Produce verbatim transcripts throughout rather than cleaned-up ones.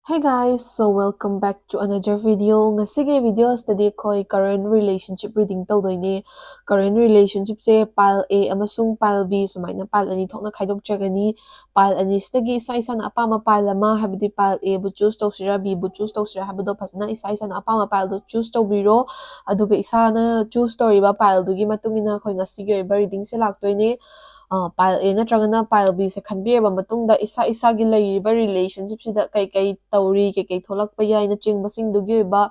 Hey guys, so welcome back to another video. ꯉꯁꯤꯒꯤ video ꯑꯁꯤꯗꯗꯤ ꯑꯩꯈꯣꯏ current relationship reading ꯇꯧꯗꯣꯏꯅꯦ꯫ Current relationship say pile A ꯑꯃꯁꯨꯡ pile B ꯁꯨꯃꯥꯏꯅ pile ꯑꯅꯤ ꯊꯣꯛꯅ ꯈꯥꯏꯗꯣꯛꯆꯒꯅꯤ꯫ Pile ꯑꯅꯤꯁꯤꯗꯒꯤ ꯏꯁꯥ ꯏꯁꯥꯅ ꯑꯄꯥꯝꯕ pile ꯑꯃ, ꯍꯥꯏꯕꯗꯤ pile A ꯕꯨ choose ꯇꯧꯁꯤꯔꯥ, B ꯕꯨ choose ꯇꯧꯁꯤꯔꯥ ꯍꯥꯏꯕꯗꯣ ꯐꯖꯅ ꯏꯁꯥ ꯏꯁꯥꯅ ꯑꯄꯥꯝꯕ pile ꯗꯣ choose ꯇꯧꯕꯤꯔꯣ꯫ ꯑꯗꯨꯒ ꯏꯁꯥꯅ choose ꯇꯧꯔꯤꯕ pile ꯗꯨꯒꯤ ꯃꯇꯨꯡ ꯏꯟꯅ ꯑꯩꯈꯣꯏ ꯉꯁꯤꯒꯤ ꯑꯣꯏꯕ reading ꯁꯦ ꯂꯥꯛꯇꯣꯏꯅꯦ꯫ ꯑ, pile A ꯅꯠꯇ꯭ꯔꯒꯅ pile B ꯁꯦ ꯈꯟꯕꯤꯔꯕ ꯃꯇꯨꯡꯗ ꯏꯁꯥ ꯏꯁꯥꯒꯤ ꯂꯩꯔꯤꯕ relationship ꯁꯤꯗ ꯀꯩ ꯀꯩ ꯇꯧꯔꯤ, ꯀꯩ ꯀꯩ ꯊꯣꯛꯂꯛꯄ ꯌꯥꯏꯅꯆꯤꯡꯕꯁꯤꯡꯗꯨꯒꯤ ꯑꯣꯏꯕ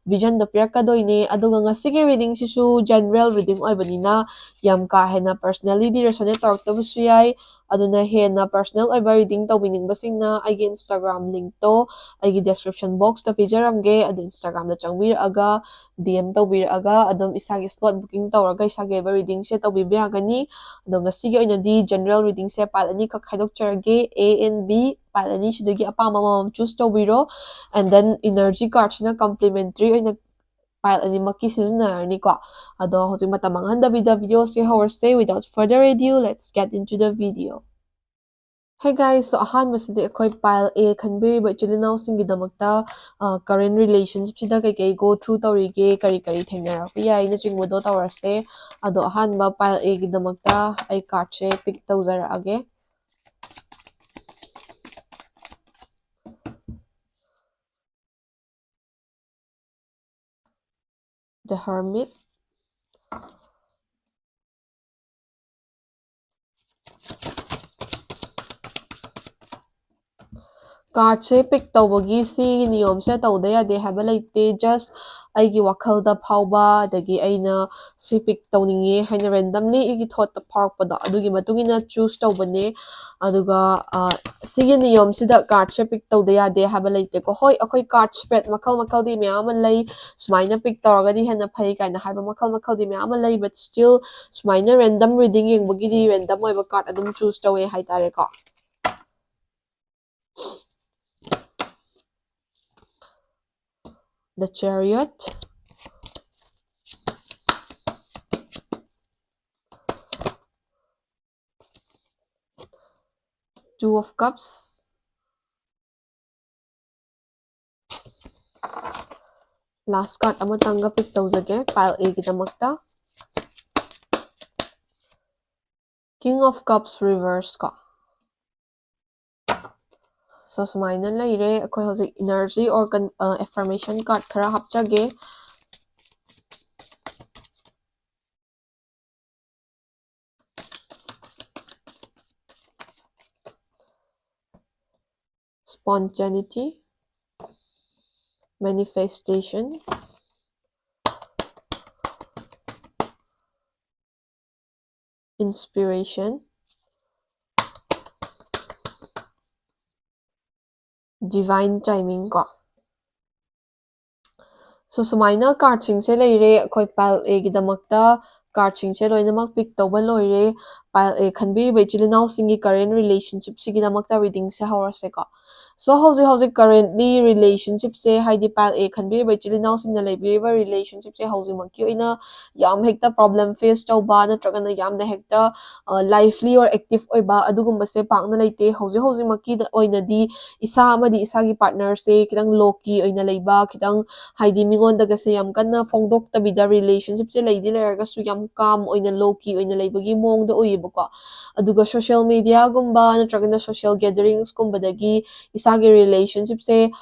vision ꯗꯣ ꯄꯤꯔꯛꯀꯗꯣꯏꯅꯦ꯫ ꯑꯗꯨꯒ ꯉꯁꯤꯒꯤ reading ꯁꯤꯁꯨ general reading ꯑꯣꯏꯕꯅꯤꯅ ꯌꯥꯝ ꯀꯥ ꯍꯦꯟꯅ personally ꯗꯤ resonate ꯇꯧꯔꯛꯇꯕꯁꯨ ꯌꯥꯏ꯫ ꯑꯗꯨꯅ ꯍꯦꯟꯅ personal ꯑꯣꯏꯕ reading ꯇꯧꯕꯤꯅꯤꯡꯕꯁꯤꯡꯅ ꯑꯩꯒꯤ Instagram link ꯇꯣ ꯑꯩꯒꯤ description box ꯇ ꯄꯤꯖꯔꯝꯒꯦ꯫ ꯑꯗꯨ Instagram ꯗ ꯆꯪꯕꯤꯔꯛꯑꯒ D M ꯇꯧꯕꯤꯔꯛꯑꯒ ꯑꯗꯨꯝ ꯏꯁꯥꯒꯤ slot booking ꯇꯧꯔꯒ ꯏꯁꯥꯒꯤ ꯑꯣꯏꯕ reading ꯁꯦ ꯇꯧꯕꯤꯕ ꯌꯥꯒꯅꯤ꯫ ꯑꯗꯣ ꯉꯁꯤꯒꯤ ꯑꯣꯏꯅꯗꯤ general reading ꯁꯦ pile ꯑꯅꯤꯈꯛ ꯈꯥꯏꯗꯣꯛꯆꯔꯒꯦ, A and B꯫ Pile ꯑꯅꯤꯁꯤꯗꯒꯤ ꯑꯄꯥꯝꯕ ꯑꯃꯃꯝ choose ꯇꯧꯕꯤꯔꯣ꯫ And then energy card ꯁꯤꯅ complementary ꯑꯣꯏꯅ pile ꯑꯅꯤꯃꯛꯀꯤ ꯁꯤꯖꯤꯟꯅꯔꯅꯤꯀꯣ꯫ ꯑꯗꯣ ꯍꯧꯖꯤꯛ ꯃꯇꯝ ꯃꯥꯡꯍꯟꯗꯕꯤꯗ video say ꯍꯧꯔꯁꯦ꯫ Without further ado, let's get into the video. Hey guys, so ꯑꯍꯥꯟꯕꯁꯤꯗꯤ ꯑꯩꯈꯣꯏ pile A ꯈꯟꯕꯤꯔꯤꯕ ꯏꯆꯤꯜ ꯏꯅꯥꯎꯁꯤꯡꯒꯤꯗꯃꯛꯇ, ꯑ, current relationship ꯁꯤꯗ ꯀꯩꯀꯩ go through ꯇꯧꯔꯤꯒꯦ, ꯀꯔꯤ ꯀꯔꯤ ꯊꯦꯡꯅꯔꯛꯄ ꯌꯥꯏꯅꯆꯤꯡꯕꯗꯣ ꯇꯧꯔꯁꯦ꯫ ꯑꯗꯣ ꯑꯍꯥꯟꯕ pile A ꯒꯤꯗꯃꯛꯇ ꯑꯩ card ꯁꯦ pick ꯇꯧꯖꯔꯛꯑꯒꯦ꯫ The Hermit. Card say pick ꯇꯧꯕꯒꯤ ꯁꯤꯒꯤ ꯅꯤꯌꯣꯝꯁꯦ ꯇꯧꯗ ꯌꯥꯗꯦ ꯍꯥꯏꯕ ꯂꯩꯇꯦ, just ꯑꯩꯒꯤ ꯋꯥꯈꯜꯗ ꯐꯥꯎꯕ, ꯑꯗꯒꯤ ꯑꯩꯅ ꯁꯤ pick ꯇꯧꯅꯤꯡꯉꯦ ꯍꯥꯏꯅ randomly ꯑꯩꯒꯤ thought ꯇ ꯐꯥꯎꯔꯛꯄꯗꯣ, ꯑꯗꯨꯒꯤ ꯃꯇꯨꯡ ꯏꯟꯅ choose ꯇꯧꯕꯅꯦ꯫ ꯑꯗꯨꯒ, ꯑ, ꯁꯤꯒꯤ ꯅꯤꯌꯣꯝꯁꯤꯗ card ꯁꯦ pick ꯇꯧꯗ ꯌꯥꯗꯦ ꯍꯥꯏꯕ ꯂꯩꯇꯦꯀꯣ꯫ ꯍꯣꯏ, ꯑꯩꯈꯣꯏ card spread ꯃꯈꯜ ꯃꯈꯜꯗꯤ ꯃꯌꯥꯝ ꯑꯃ ꯂꯩ, ꯁꯨꯃꯥꯏꯅ pick ꯇꯧꯔꯒꯗꯤ ꯍꯦꯟꯅ ꯐꯩ ꯀꯥꯏꯅ ꯍꯥꯏꯕ ꯃꯈꯜ ꯃꯈꯜꯗꯤ ꯃꯌꯥꯝ ꯑꯃ ꯂꯩ, but still ꯁꯨꯃꯥꯏꯅ random reading ꯌꯦꯡꯕꯒꯤꯗꯤ random ꯑꯣꯏꯕ card ꯑꯗꯨꯝ choose ꯇꯧꯋꯦ ꯍꯥꯏꯇꯥꯔꯦꯀꯣ꯫ The Chariot, Two of Cups, Last card ꯑꯃꯇꯪꯒ pick ꯇꯧꯖꯒꯦ pile A ꯒꯤꯗꯃꯛꯇ. King of Cups reverse ꯀꯣ. So ꯁꯨꯃꯥꯏꯅ ꯂꯩꯔꯦ꯫ ꯑꯩꯈꯣꯏ ꯍꯧꯖꯤꯛ energy or con- uh, affirmation card ꯈꯔ ꯍꯥꯞꯆꯒꯦ. Spontaneity, manifestation, inspiration, divine timing ꯀꯣ. So ꯁꯨꯃꯥꯏꯅ card ꯁꯤꯡꯁꯦ ꯂꯩꯔꯦ꯫ ꯑꯩꯈꯣꯏ pile A ꯒꯤꯗꯃꯛꯇ card ꯁꯤꯡꯁꯦ ꯂꯣꯏꯅꯃꯛ pick ꯇꯧꯕ ꯂꯣꯏꯔꯦ꯫ Pile A ꯈꯟꯕꯤꯔꯤꯕ ꯏꯆꯤꯜ ꯏꯅꯥꯎꯁꯤꯡꯒꯤ current relationship ꯁꯤꯒꯤꯗꯃꯛꯇ reading ꯁꯦ ꯍꯧꯔꯁꯦꯀꯣ꯫ So ꯍꯧꯖꯤꯛ ꯍꯧꯖꯤꯛ currently relationship ꯁꯦ, ꯍꯥꯏꯗꯤ pile A ꯈꯟꯕꯤꯔꯤꯕ ꯏꯆꯤꯜ ꯏꯅꯥꯎꯁꯤꯡꯅ ꯂꯩꯕꯤꯔꯤꯕ relationship ꯁꯦ ꯍꯧꯖꯤꯛꯃꯛꯀꯤ ꯑꯣꯏꯅ ꯌꯥꯝ ꯍꯦꯛꯇ problem face ꯇꯧꯕ ꯅꯠꯇ꯭ꯔꯒꯅ ꯌꯥꯝꯅ ꯍꯦꯛꯇ lively or active ꯑꯣꯏꯕ ꯑꯗꯨꯒꯨꯝꯕꯁꯦ ꯄꯥꯛꯅ ꯂꯩꯇꯦ꯫ ꯍꯧꯖꯤꯛ ꯍꯧꯖꯤꯛꯃꯛꯀꯤ ꯑꯣꯏꯅꯗꯤ ꯏꯁꯥ ꯑꯃꯗꯤ ꯏꯁꯥꯒꯤ partner ꯁꯦ ꯈꯤꯇꯪ low key ꯑꯣꯏꯅ ꯂꯩꯕ, ꯈꯤꯇꯪ ꯍꯥꯏꯗꯤ ꯃꯤꯉꯣꯟꯗꯒꯁꯦ ꯌꯥꯝ ꯀꯟꯅ ꯐꯣꯡꯗꯣꯛꯇꯕꯤꯗ relationship ꯁꯦ ꯂꯩꯗꯤ ꯂꯩꯔꯒꯁꯨ ꯌꯥꯝ calm ꯑꯣꯏꯅ low key ꯑꯣꯏꯅ ꯂꯩꯕꯒꯤ ꯃꯑꯣꯡꯗ ꯎꯏꯌꯦꯕꯀꯣ꯫ ꯑꯗꯨꯒ social media ꯒꯨꯝꯕ ꯅꯠꯇ꯭ꯔꯒꯅ social gatherings ꯀꯨꯝꯕꯗꯒꯤ ꯏꯁꯥꯒꯤ relationship ꯁꯦ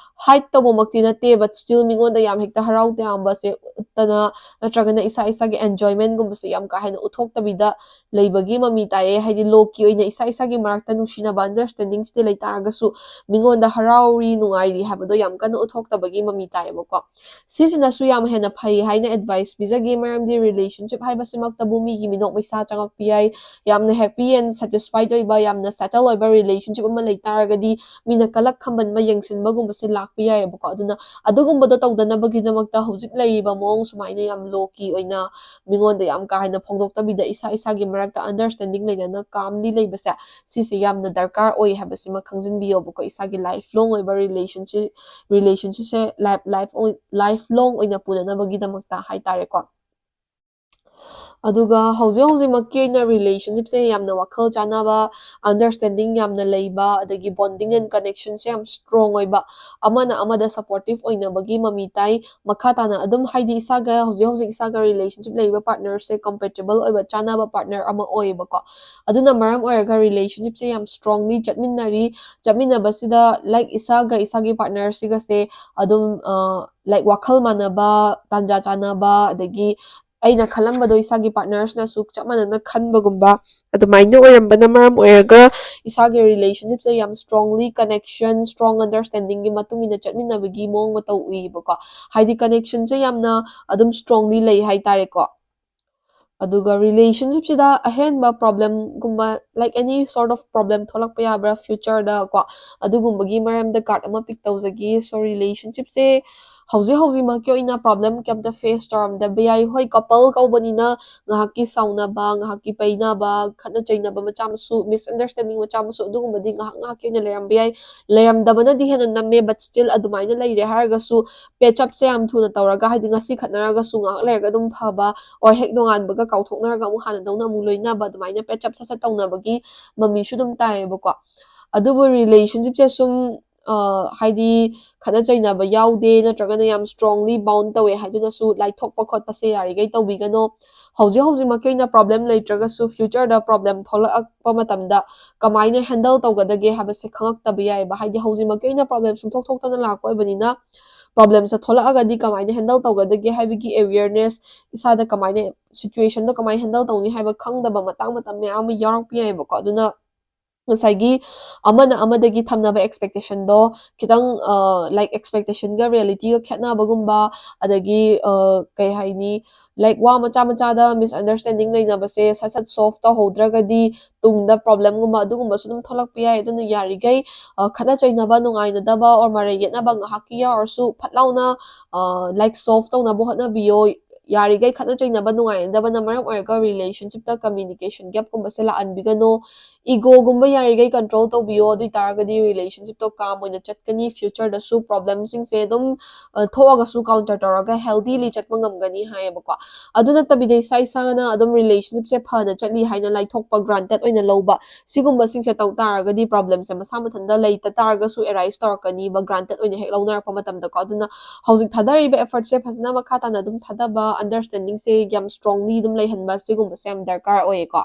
hide ꯇꯧꯕꯃꯛꯇꯤ ꯅꯠꯇꯦ, but still ꯃꯤꯉꯣꯟꯗ ꯌꯥꯝ ꯍꯦꯛꯇ ꯍꯔꯥꯎ ꯇꯌꯥꯝꯕꯁꯦ ꯎꯠꯇꯅ ꯅꯠꯇ꯭ꯔꯒꯅ ꯏꯁꯥ ꯏꯁꯥꯒꯤ enjoyment ꯒꯨꯝꯕꯁꯦ ꯌꯥꯝ ꯀꯥ ꯍꯦꯟꯅ ꯎꯠꯊꯣꯛꯇꯕꯤꯗ ꯂꯩꯕꯒꯤ ꯃꯃꯤ ꯇꯥꯏꯌꯦ꯫ ꯍꯥꯏꯗꯤ low key ꯑꯣꯏꯅ ꯏꯁꯥ ꯏꯁꯥꯒꯤ ꯃꯔꯛꯇ ꯅꯨꯡꯁꯤꯅꯕ understanding ꯁꯤꯗꯤ ꯂꯩ ꯇꯥꯔꯒꯁꯨ ꯃꯤꯉꯣꯟꯗ ꯍꯔꯥꯎꯔꯤ ꯅꯨꯡꯉꯥꯏꯔꯤ ꯍꯥꯏꯕꯗꯣ ꯌꯥꯝ ꯀꯟꯅ ꯎꯠꯊꯣꯛꯇꯕꯒꯤ ꯃꯃꯤ ꯇꯥꯏꯌꯦꯕꯀꯣ꯫ ꯁꯤꯁꯤꯅꯁꯨ ꯌꯥꯝ ꯍꯦꯟꯅ ꯐꯩ ꯍꯥꯏꯅ advice ꯄꯤꯖꯒꯦ, ꯃꯔꯝꯗꯤ relationship ꯍꯥꯏꯕꯁꯤꯃꯛꯇꯕꯨ ꯃꯤꯒꯤ ꯃꯤꯅꯣꯛ ꯃꯩꯁꯥ ꯆꯪꯉꯛꯄ ꯌꯥꯏ꯫ ꯌꯥꯝꯅ happy and satisfied ꯑꯣꯏꯕ, ꯌꯥꯝꯅ settle ꯑꯣꯏꯕ relationship ꯑꯃ ꯂꯩ ꯇꯥꯔꯒꯗꯤ ꯃꯤꯅ ꯀꯂꯛ ꯈꯝꯕꯟꯕ, ꯌꯦꯡꯁꯤꯟꯕꯒꯨꯝꯕꯁꯦ ꯂꯥꯛꯄ ꯌꯥꯏꯌꯦꯕꯀꯣ꯫ ꯑꯗꯨꯅ ꯑꯗꯨꯒꯨꯝꯕꯗꯣ ꯇꯧꯗꯅꯕꯒꯤꯗꯃꯛꯇ ꯍꯧꯖꯤꯛ ꯂꯩꯔꯤꯕ ꯃꯑꯣꯡ ꯁꯨꯃꯥꯏꯅ ꯌꯥꯝ low key ꯑꯣꯏꯅ ꯃꯤꯉꯣꯟꯗ ꯌꯥꯝ ꯀꯥ ꯍꯦꯟꯅ ꯐꯣꯡꯗꯣꯛꯇꯕꯤꯗ ꯏꯁꯥ ꯏꯁꯥꯒꯤ ꯃꯔꯛꯇ understanding ꯂꯩꯅꯅ calmly ꯂꯩꯕꯁꯦ, ꯁꯤꯁꯦ ꯌꯥꯝꯅ ꯗꯔꯀꯥꯔ ꯑꯣꯏ ꯍꯥꯏꯕꯁꯤꯃ ꯈꯪꯖꯤꯟꯕꯤꯌꯣꯕꯀꯣ꯫ ꯏꯁꯥꯒꯤ life long ꯑꯣꯏꯕ relationship, relationship ꯁꯦ life, life, life long ꯑꯣꯏꯅ ꯄꯨꯅꯅꯕꯒꯤꯗꯃꯛꯇ ꯍꯥꯏꯇꯥꯔꯦꯀꯣ꯫ ꯑꯗꯨꯒ ꯍꯧꯖꯤꯛ ꯍꯧꯖꯤꯛꯃꯛꯀꯤ ꯑꯣꯏꯅ relationship ꯁꯦ ꯌꯥꯝꯅ ꯋꯥꯈꯜ ꯆꯥꯟꯅꯕ, understanding ꯌꯥꯝꯅ ꯂꯩꯕ, ꯑꯗꯒꯤ bonding and connection ꯁꯦ ꯌꯥꯝ strong ꯑꯣꯏꯕ, ꯑꯃꯅ ꯑꯃꯗ supportive ꯑꯣꯏꯅꯕꯒꯤ ꯃꯃꯤ ꯇꯥꯏ꯫ ꯃꯈꯥ ꯇꯥꯅ ꯑꯗꯨꯝ, ꯍꯥꯏꯗꯤ, ꯏꯁꯥꯒ ꯍꯧꯖꯤꯛ ꯍꯧꯖꯤꯛ ꯏꯁꯥꯒ relationship ꯂꯩꯔꯤꯕ partner ꯁꯦ compatible ꯑꯣꯏꯕ, ꯆꯥꯟꯅꯕ partner ꯑꯃ ꯑꯣꯏꯌꯦꯕꯀꯣ꯫ ꯑꯗꯨꯅ ꯃꯔꯝ ꯑꯣꯏꯔꯒ relationship ꯁꯦ ꯌꯥꯝ strongly ꯆꯠꯃꯤꯟꯅꯔꯤ꯫ ꯆꯠꯃꯤꯟꯅꯕꯁꯤꯗ, like, ꯏꯁꯥꯒ ꯏꯁꯥꯒꯤ partner ꯁꯤꯒꯁꯦ ꯑꯗꯨꯝ, ꯑ, like, ꯋꯥꯈꯜ ꯃꯥꯟꯅꯕ, ꯇꯥꯟꯖꯥ ꯆꯥꯟꯅꯕ, ꯑꯗꯒꯤ ꯑꯩꯅ ꯈꯜꯂꯝꯕꯗꯣ ꯏꯁꯥꯒꯤ partner ꯁꯤꯅꯁꯨ ꯆꯞ ꯃꯥꯟꯅꯅ ꯈꯟꯕꯒꯨꯝꯕ, ꯑꯗꯨꯃꯥꯏꯅ ꯑꯣꯏꯔꯝꯕꯅ ꯃꯔꯝ ꯑꯣꯏꯔꯒ ꯏꯁꯥꯒꯤ relationship ꯁꯦ ꯌꯥꯝ strongly connection, strong understanding ꯒꯤ ꯃꯇꯨꯡ ꯏꯟꯅ ꯆꯠꯃꯤꯟꯅꯕꯒꯤ ꯃꯑꯣꯡ ꯃꯇꯧ ꯎꯏꯌꯦꯕꯀꯣ꯫ ꯍꯥꯏꯗꯤ connection ꯁꯦ ꯌꯥꯝꯅ ꯑꯗꯨꯝ strongly ꯂꯩ ꯍꯥꯏꯇꯥꯔꯦꯀꯣ꯫ ꯑꯗꯨꯒ relationship ꯁꯤꯗ ꯑꯍꯦꯟꯕ problem ꯒꯨꯝꯕ, like, any sort of problem ꯊꯣꯛꯂꯛꯄ ꯌꯥꯕ꯭ꯔꯥ future ꯗ ꯀꯣ, ꯑꯗꯨꯒꯨꯝꯕꯒꯤ ꯃꯔꯝꯗ card ꯑꯃ pick ꯇꯧꯖꯒꯦ꯫ So, relationship ꯁꯦ ꯍꯧꯖꯤꯛ ꯍꯧꯖꯤꯛꯃꯛꯀꯤ ꯑꯣꯏꯅ problem ꯀꯩꯝꯇ face ꯇꯧꯔꯝꯗꯕ ꯌꯥꯏ꯫ ꯍꯣꯏ, couple ꯀꯧꯕꯅꯤꯅ ꯉꯥꯏꯍꯥꯛꯀꯤ ꯁꯥꯎꯅꯕ, ꯉꯥꯏꯍꯥꯛꯀꯤ ꯄꯩꯅꯕ, ꯈꯠꯅ ꯆꯩꯅꯕ ꯃꯆꯥ ꯃꯁꯨ, misunderstanding ꯃꯆꯥ ꯃꯁꯨ, ꯑꯗꯨꯒꯨꯝꯕꯗꯤ ꯉꯥꯏꯍꯥꯛ ꯉꯥꯏꯍꯥꯛꯀꯤ ꯑꯣꯏꯅ ꯂꯩꯔꯝꯕ ꯌꯥꯏ꯫ ꯂꯩꯔꯝꯗꯕꯅꯗꯤ ꯍꯦꯟꯅ ꯅꯝꯃꯦ, but still ꯑꯗꯨꯃꯥꯏꯅ ꯂꯩꯔꯦ ꯍꯥꯏꯔꯒꯁꯨ, patch up ꯁꯦ ꯌꯥꯝ ꯊꯨꯅ ꯇꯧꯔꯒ, ꯍꯥꯏꯗꯤ, ꯉꯁꯤ ꯈꯠꯅꯔꯒꯁꯨ ꯉꯥꯏꯍꯥꯛ ꯂꯩꯔꯒ ꯑꯗꯨꯝ ꯐꯕ, or ꯍꯦꯛ ꯅꯣꯡꯉꯥꯟꯕꯒ ꯀꯥꯎꯊꯣꯛꯅꯔꯒ ꯑꯃꯨꯛ ꯍꯥꯟꯅꯗꯧꯅ ꯑꯃꯨꯛ ꯂꯣꯏꯅꯕ, ꯑꯗꯨꯃꯥꯏꯅ patch up ꯁꯠ ꯁꯠ ꯇꯧꯅꯕꯒꯤ ꯃꯃꯤꯁꯨ ꯑꯗꯨꯝ ꯇꯥꯏꯌꯦꯕꯀꯣ꯫ ꯑꯗꯨꯕꯨ relationship ꯁꯦ ꯁꯨꯝ, ꯑ, ꯍꯥꯏꯗꯤ, ꯈꯠꯅ ꯆꯩꯅꯕ ꯌꯥꯎꯗꯦ ꯅꯠꯇ꯭ꯔꯒꯅ ꯌꯥꯝ strongly bound ꯇꯧꯋꯦ ꯍꯥꯏꯗꯨꯅꯁꯨ ꯂꯥꯏꯊꯣꯛꯄ ꯈꯣꯠꯄꯁꯦ ꯌꯥꯔꯤꯈꯩ ꯇꯧꯕꯤꯒꯅꯣ꯫ ꯍꯧꯖꯤꯛ ꯍꯧꯖꯤꯛꯃꯛꯀꯤ ꯑꯣꯏꯅ problem ꯂꯩꯇ꯭ꯔꯒꯁꯨ future ꯗ problem ꯊꯣꯛꯂꯛꯄ ꯃꯇꯝꯗ ꯀꯃꯥꯏꯅ handle ꯇꯧꯒꯗꯒꯦ ꯍꯥꯏꯕꯁꯦ ꯈꯪꯉꯛꯇꯕ ꯌꯥꯏꯑꯕ꯫ ꯍꯥꯏꯗꯤ, ꯍꯧꯖꯤꯛꯃꯛꯀꯤ ꯑꯣꯏꯅ problem ꯁꯨꯡꯊꯣꯛ ꯊꯣꯛꯇꯅ ꯂꯥꯛꯄ ꯑꯣꯏꯕꯅꯤꯅ, problem ꯁꯦ ꯊꯣꯛꯂꯛꯑꯒꯗꯤ ꯀꯃꯥꯏꯅ handle ꯇꯧꯒꯗꯒꯦ ꯍꯥꯏꯕꯒꯤ awareness, ꯏꯁꯥꯗ ꯀꯃꯥꯏꯅ, situation ꯗꯣ ꯀꯃꯥꯏꯅ handle ꯇꯧꯅꯤ ꯍꯥꯏꯕ ꯈꯪꯗꯕ ꯃꯇꯥꯡ ꯃꯇꯝ ꯃꯌꯥꯝ ꯑꯃ ꯌꯥꯎꯔꯛꯄ ꯌꯥꯏꯑꯕꯀꯣ꯫ ꯑꯗꯨꯅ ꯉꯁꯥꯏꯒꯤ ꯑꯃꯅ ꯑꯃꯗꯒꯤ ꯊꯝꯅꯕ expectation ꯗꯣ ꯈꯤꯇꯪ, ꯑ, like, expectation ꯒ reality ꯒ ꯈꯦꯠꯅꯕꯒꯨꯝꯕ, ꯑꯗꯒꯤ, ꯑ, ꯀꯩ ꯍꯥꯏꯅꯤ, like, ꯋꯥ ꯃꯆꯥ ꯃꯆꯥꯗ misunderstanding ꯂꯩꯅꯕꯁꯦ ꯁꯠ ꯁꯠ solve ꯇꯧꯍꯧꯗ꯭ꯔꯒꯗꯤ ꯇꯨꯡꯗ problem ꯒꯨꯝꯕ ꯑꯗꯨꯒꯨꯝꯕꯁꯨ ꯑꯗꯨꯝ ꯊꯣꯛꯂꯛꯄ ꯌꯥꯏ꯫ ꯑꯗꯨꯅ ꯌꯥꯔꯤꯈꯩ, ꯑ, ꯈꯠꯅ ꯆꯩꯅꯕ, ꯅꯨꯡꯉꯥꯏꯅꯗꯕ, or ꯃꯔꯩ ꯌꯦꯠꯅꯕ ꯉꯥꯏꯍꯥꯛꯀꯤ ꯌꯥꯎꯔꯁꯨ ꯐꯠ ꯂꯥꯎꯅ, ꯑ, like, solve ꯇꯧꯅꯕ ꯍꯣꯠꯅꯕꯤꯌꯣ꯫ ꯌꯥꯔꯤꯈꯩ ꯈꯠꯅ ꯆꯩꯅꯕ, ꯅꯨꯡꯉꯥꯏꯅꯗꯕꯅ ꯃꯔꯝ ꯑꯣꯏꯔꯒ relationship ꯇ communication gap ꯀꯨꯝꯕꯁꯦ ꯂꯥꯛꯍꯟꯕꯤꯒꯅꯣ꯫ Egoꯒꯨꯝꯕ ꯌꯥꯔꯤꯈꯩ control ꯇꯧꯕꯤꯌꯣ, ꯑꯗꯨ ꯑꯣꯏꯇꯥꯔꯒꯗꯤ relationshipꯇꯣ calm ꯑꯣꯏꯅ ꯆꯠꯀꯅꯤ, futureꯗꯁꯨ problemꯁꯤꯡꯁꯦ ꯑꯗꯨꯝ ꯑ, ꯊꯣꯛꯑꯒꯁꯨ counter ꯇꯧꯔꯒ healthily ꯆꯠꯄ ꯉꯝꯒꯅꯤ ꯍꯥꯏꯌꯦꯕꯀꯣ꯫ ꯑꯗꯨ ꯅꯠꯇꯕꯤꯗ ꯏꯁꯥ ꯏꯁꯥꯅ ꯑꯗꯨꯝ relationshipꯁꯦ ꯐꯅ ꯆꯠꯂꯤ ꯍꯥꯏꯅ ꯂꯥꯏꯊꯣꯛꯄ, granted ꯑꯣꯏꯅ ꯂꯧꯕ, ꯁꯤꯒꯨꯝꯕꯁꯤꯡꯁꯦ ꯇꯧ ꯇꯥꯔꯒꯗꯤ problemꯁꯦ ꯃꯁꯥ ꯃꯊꯟꯇ ꯂꯩꯇ ꯇꯥꯔꯒꯁꯨ arise ꯇꯧꯔꯛꯀꯅꯤꯕ, granted ꯑꯣꯏꯅ ꯍꯦꯛ ꯂꯧꯅꯔꯛꯄ ꯃꯇꯝꯗꯀꯣ꯫ ꯑꯗꯨꯅ ꯍꯧꯖꯤꯛ ꯊꯥꯗꯔꯤꯕ effortꯁꯦ ꯐꯖꯅ ꯃꯈꯥ ꯇꯥꯅ ꯑꯗꯨꯝ ꯊꯥꯗꯕ, understandingꯁꯦ ꯌꯥꯝ strongly ꯑꯗꯨꯝ ꯂꯩꯍꯟꯕ, ꯁꯤꯒꯨꯝꯕꯁꯦ ꯌꯥꯝ ꯗꯔꯀꯥꯔ ꯑꯣꯏꯌꯦꯀꯣ꯫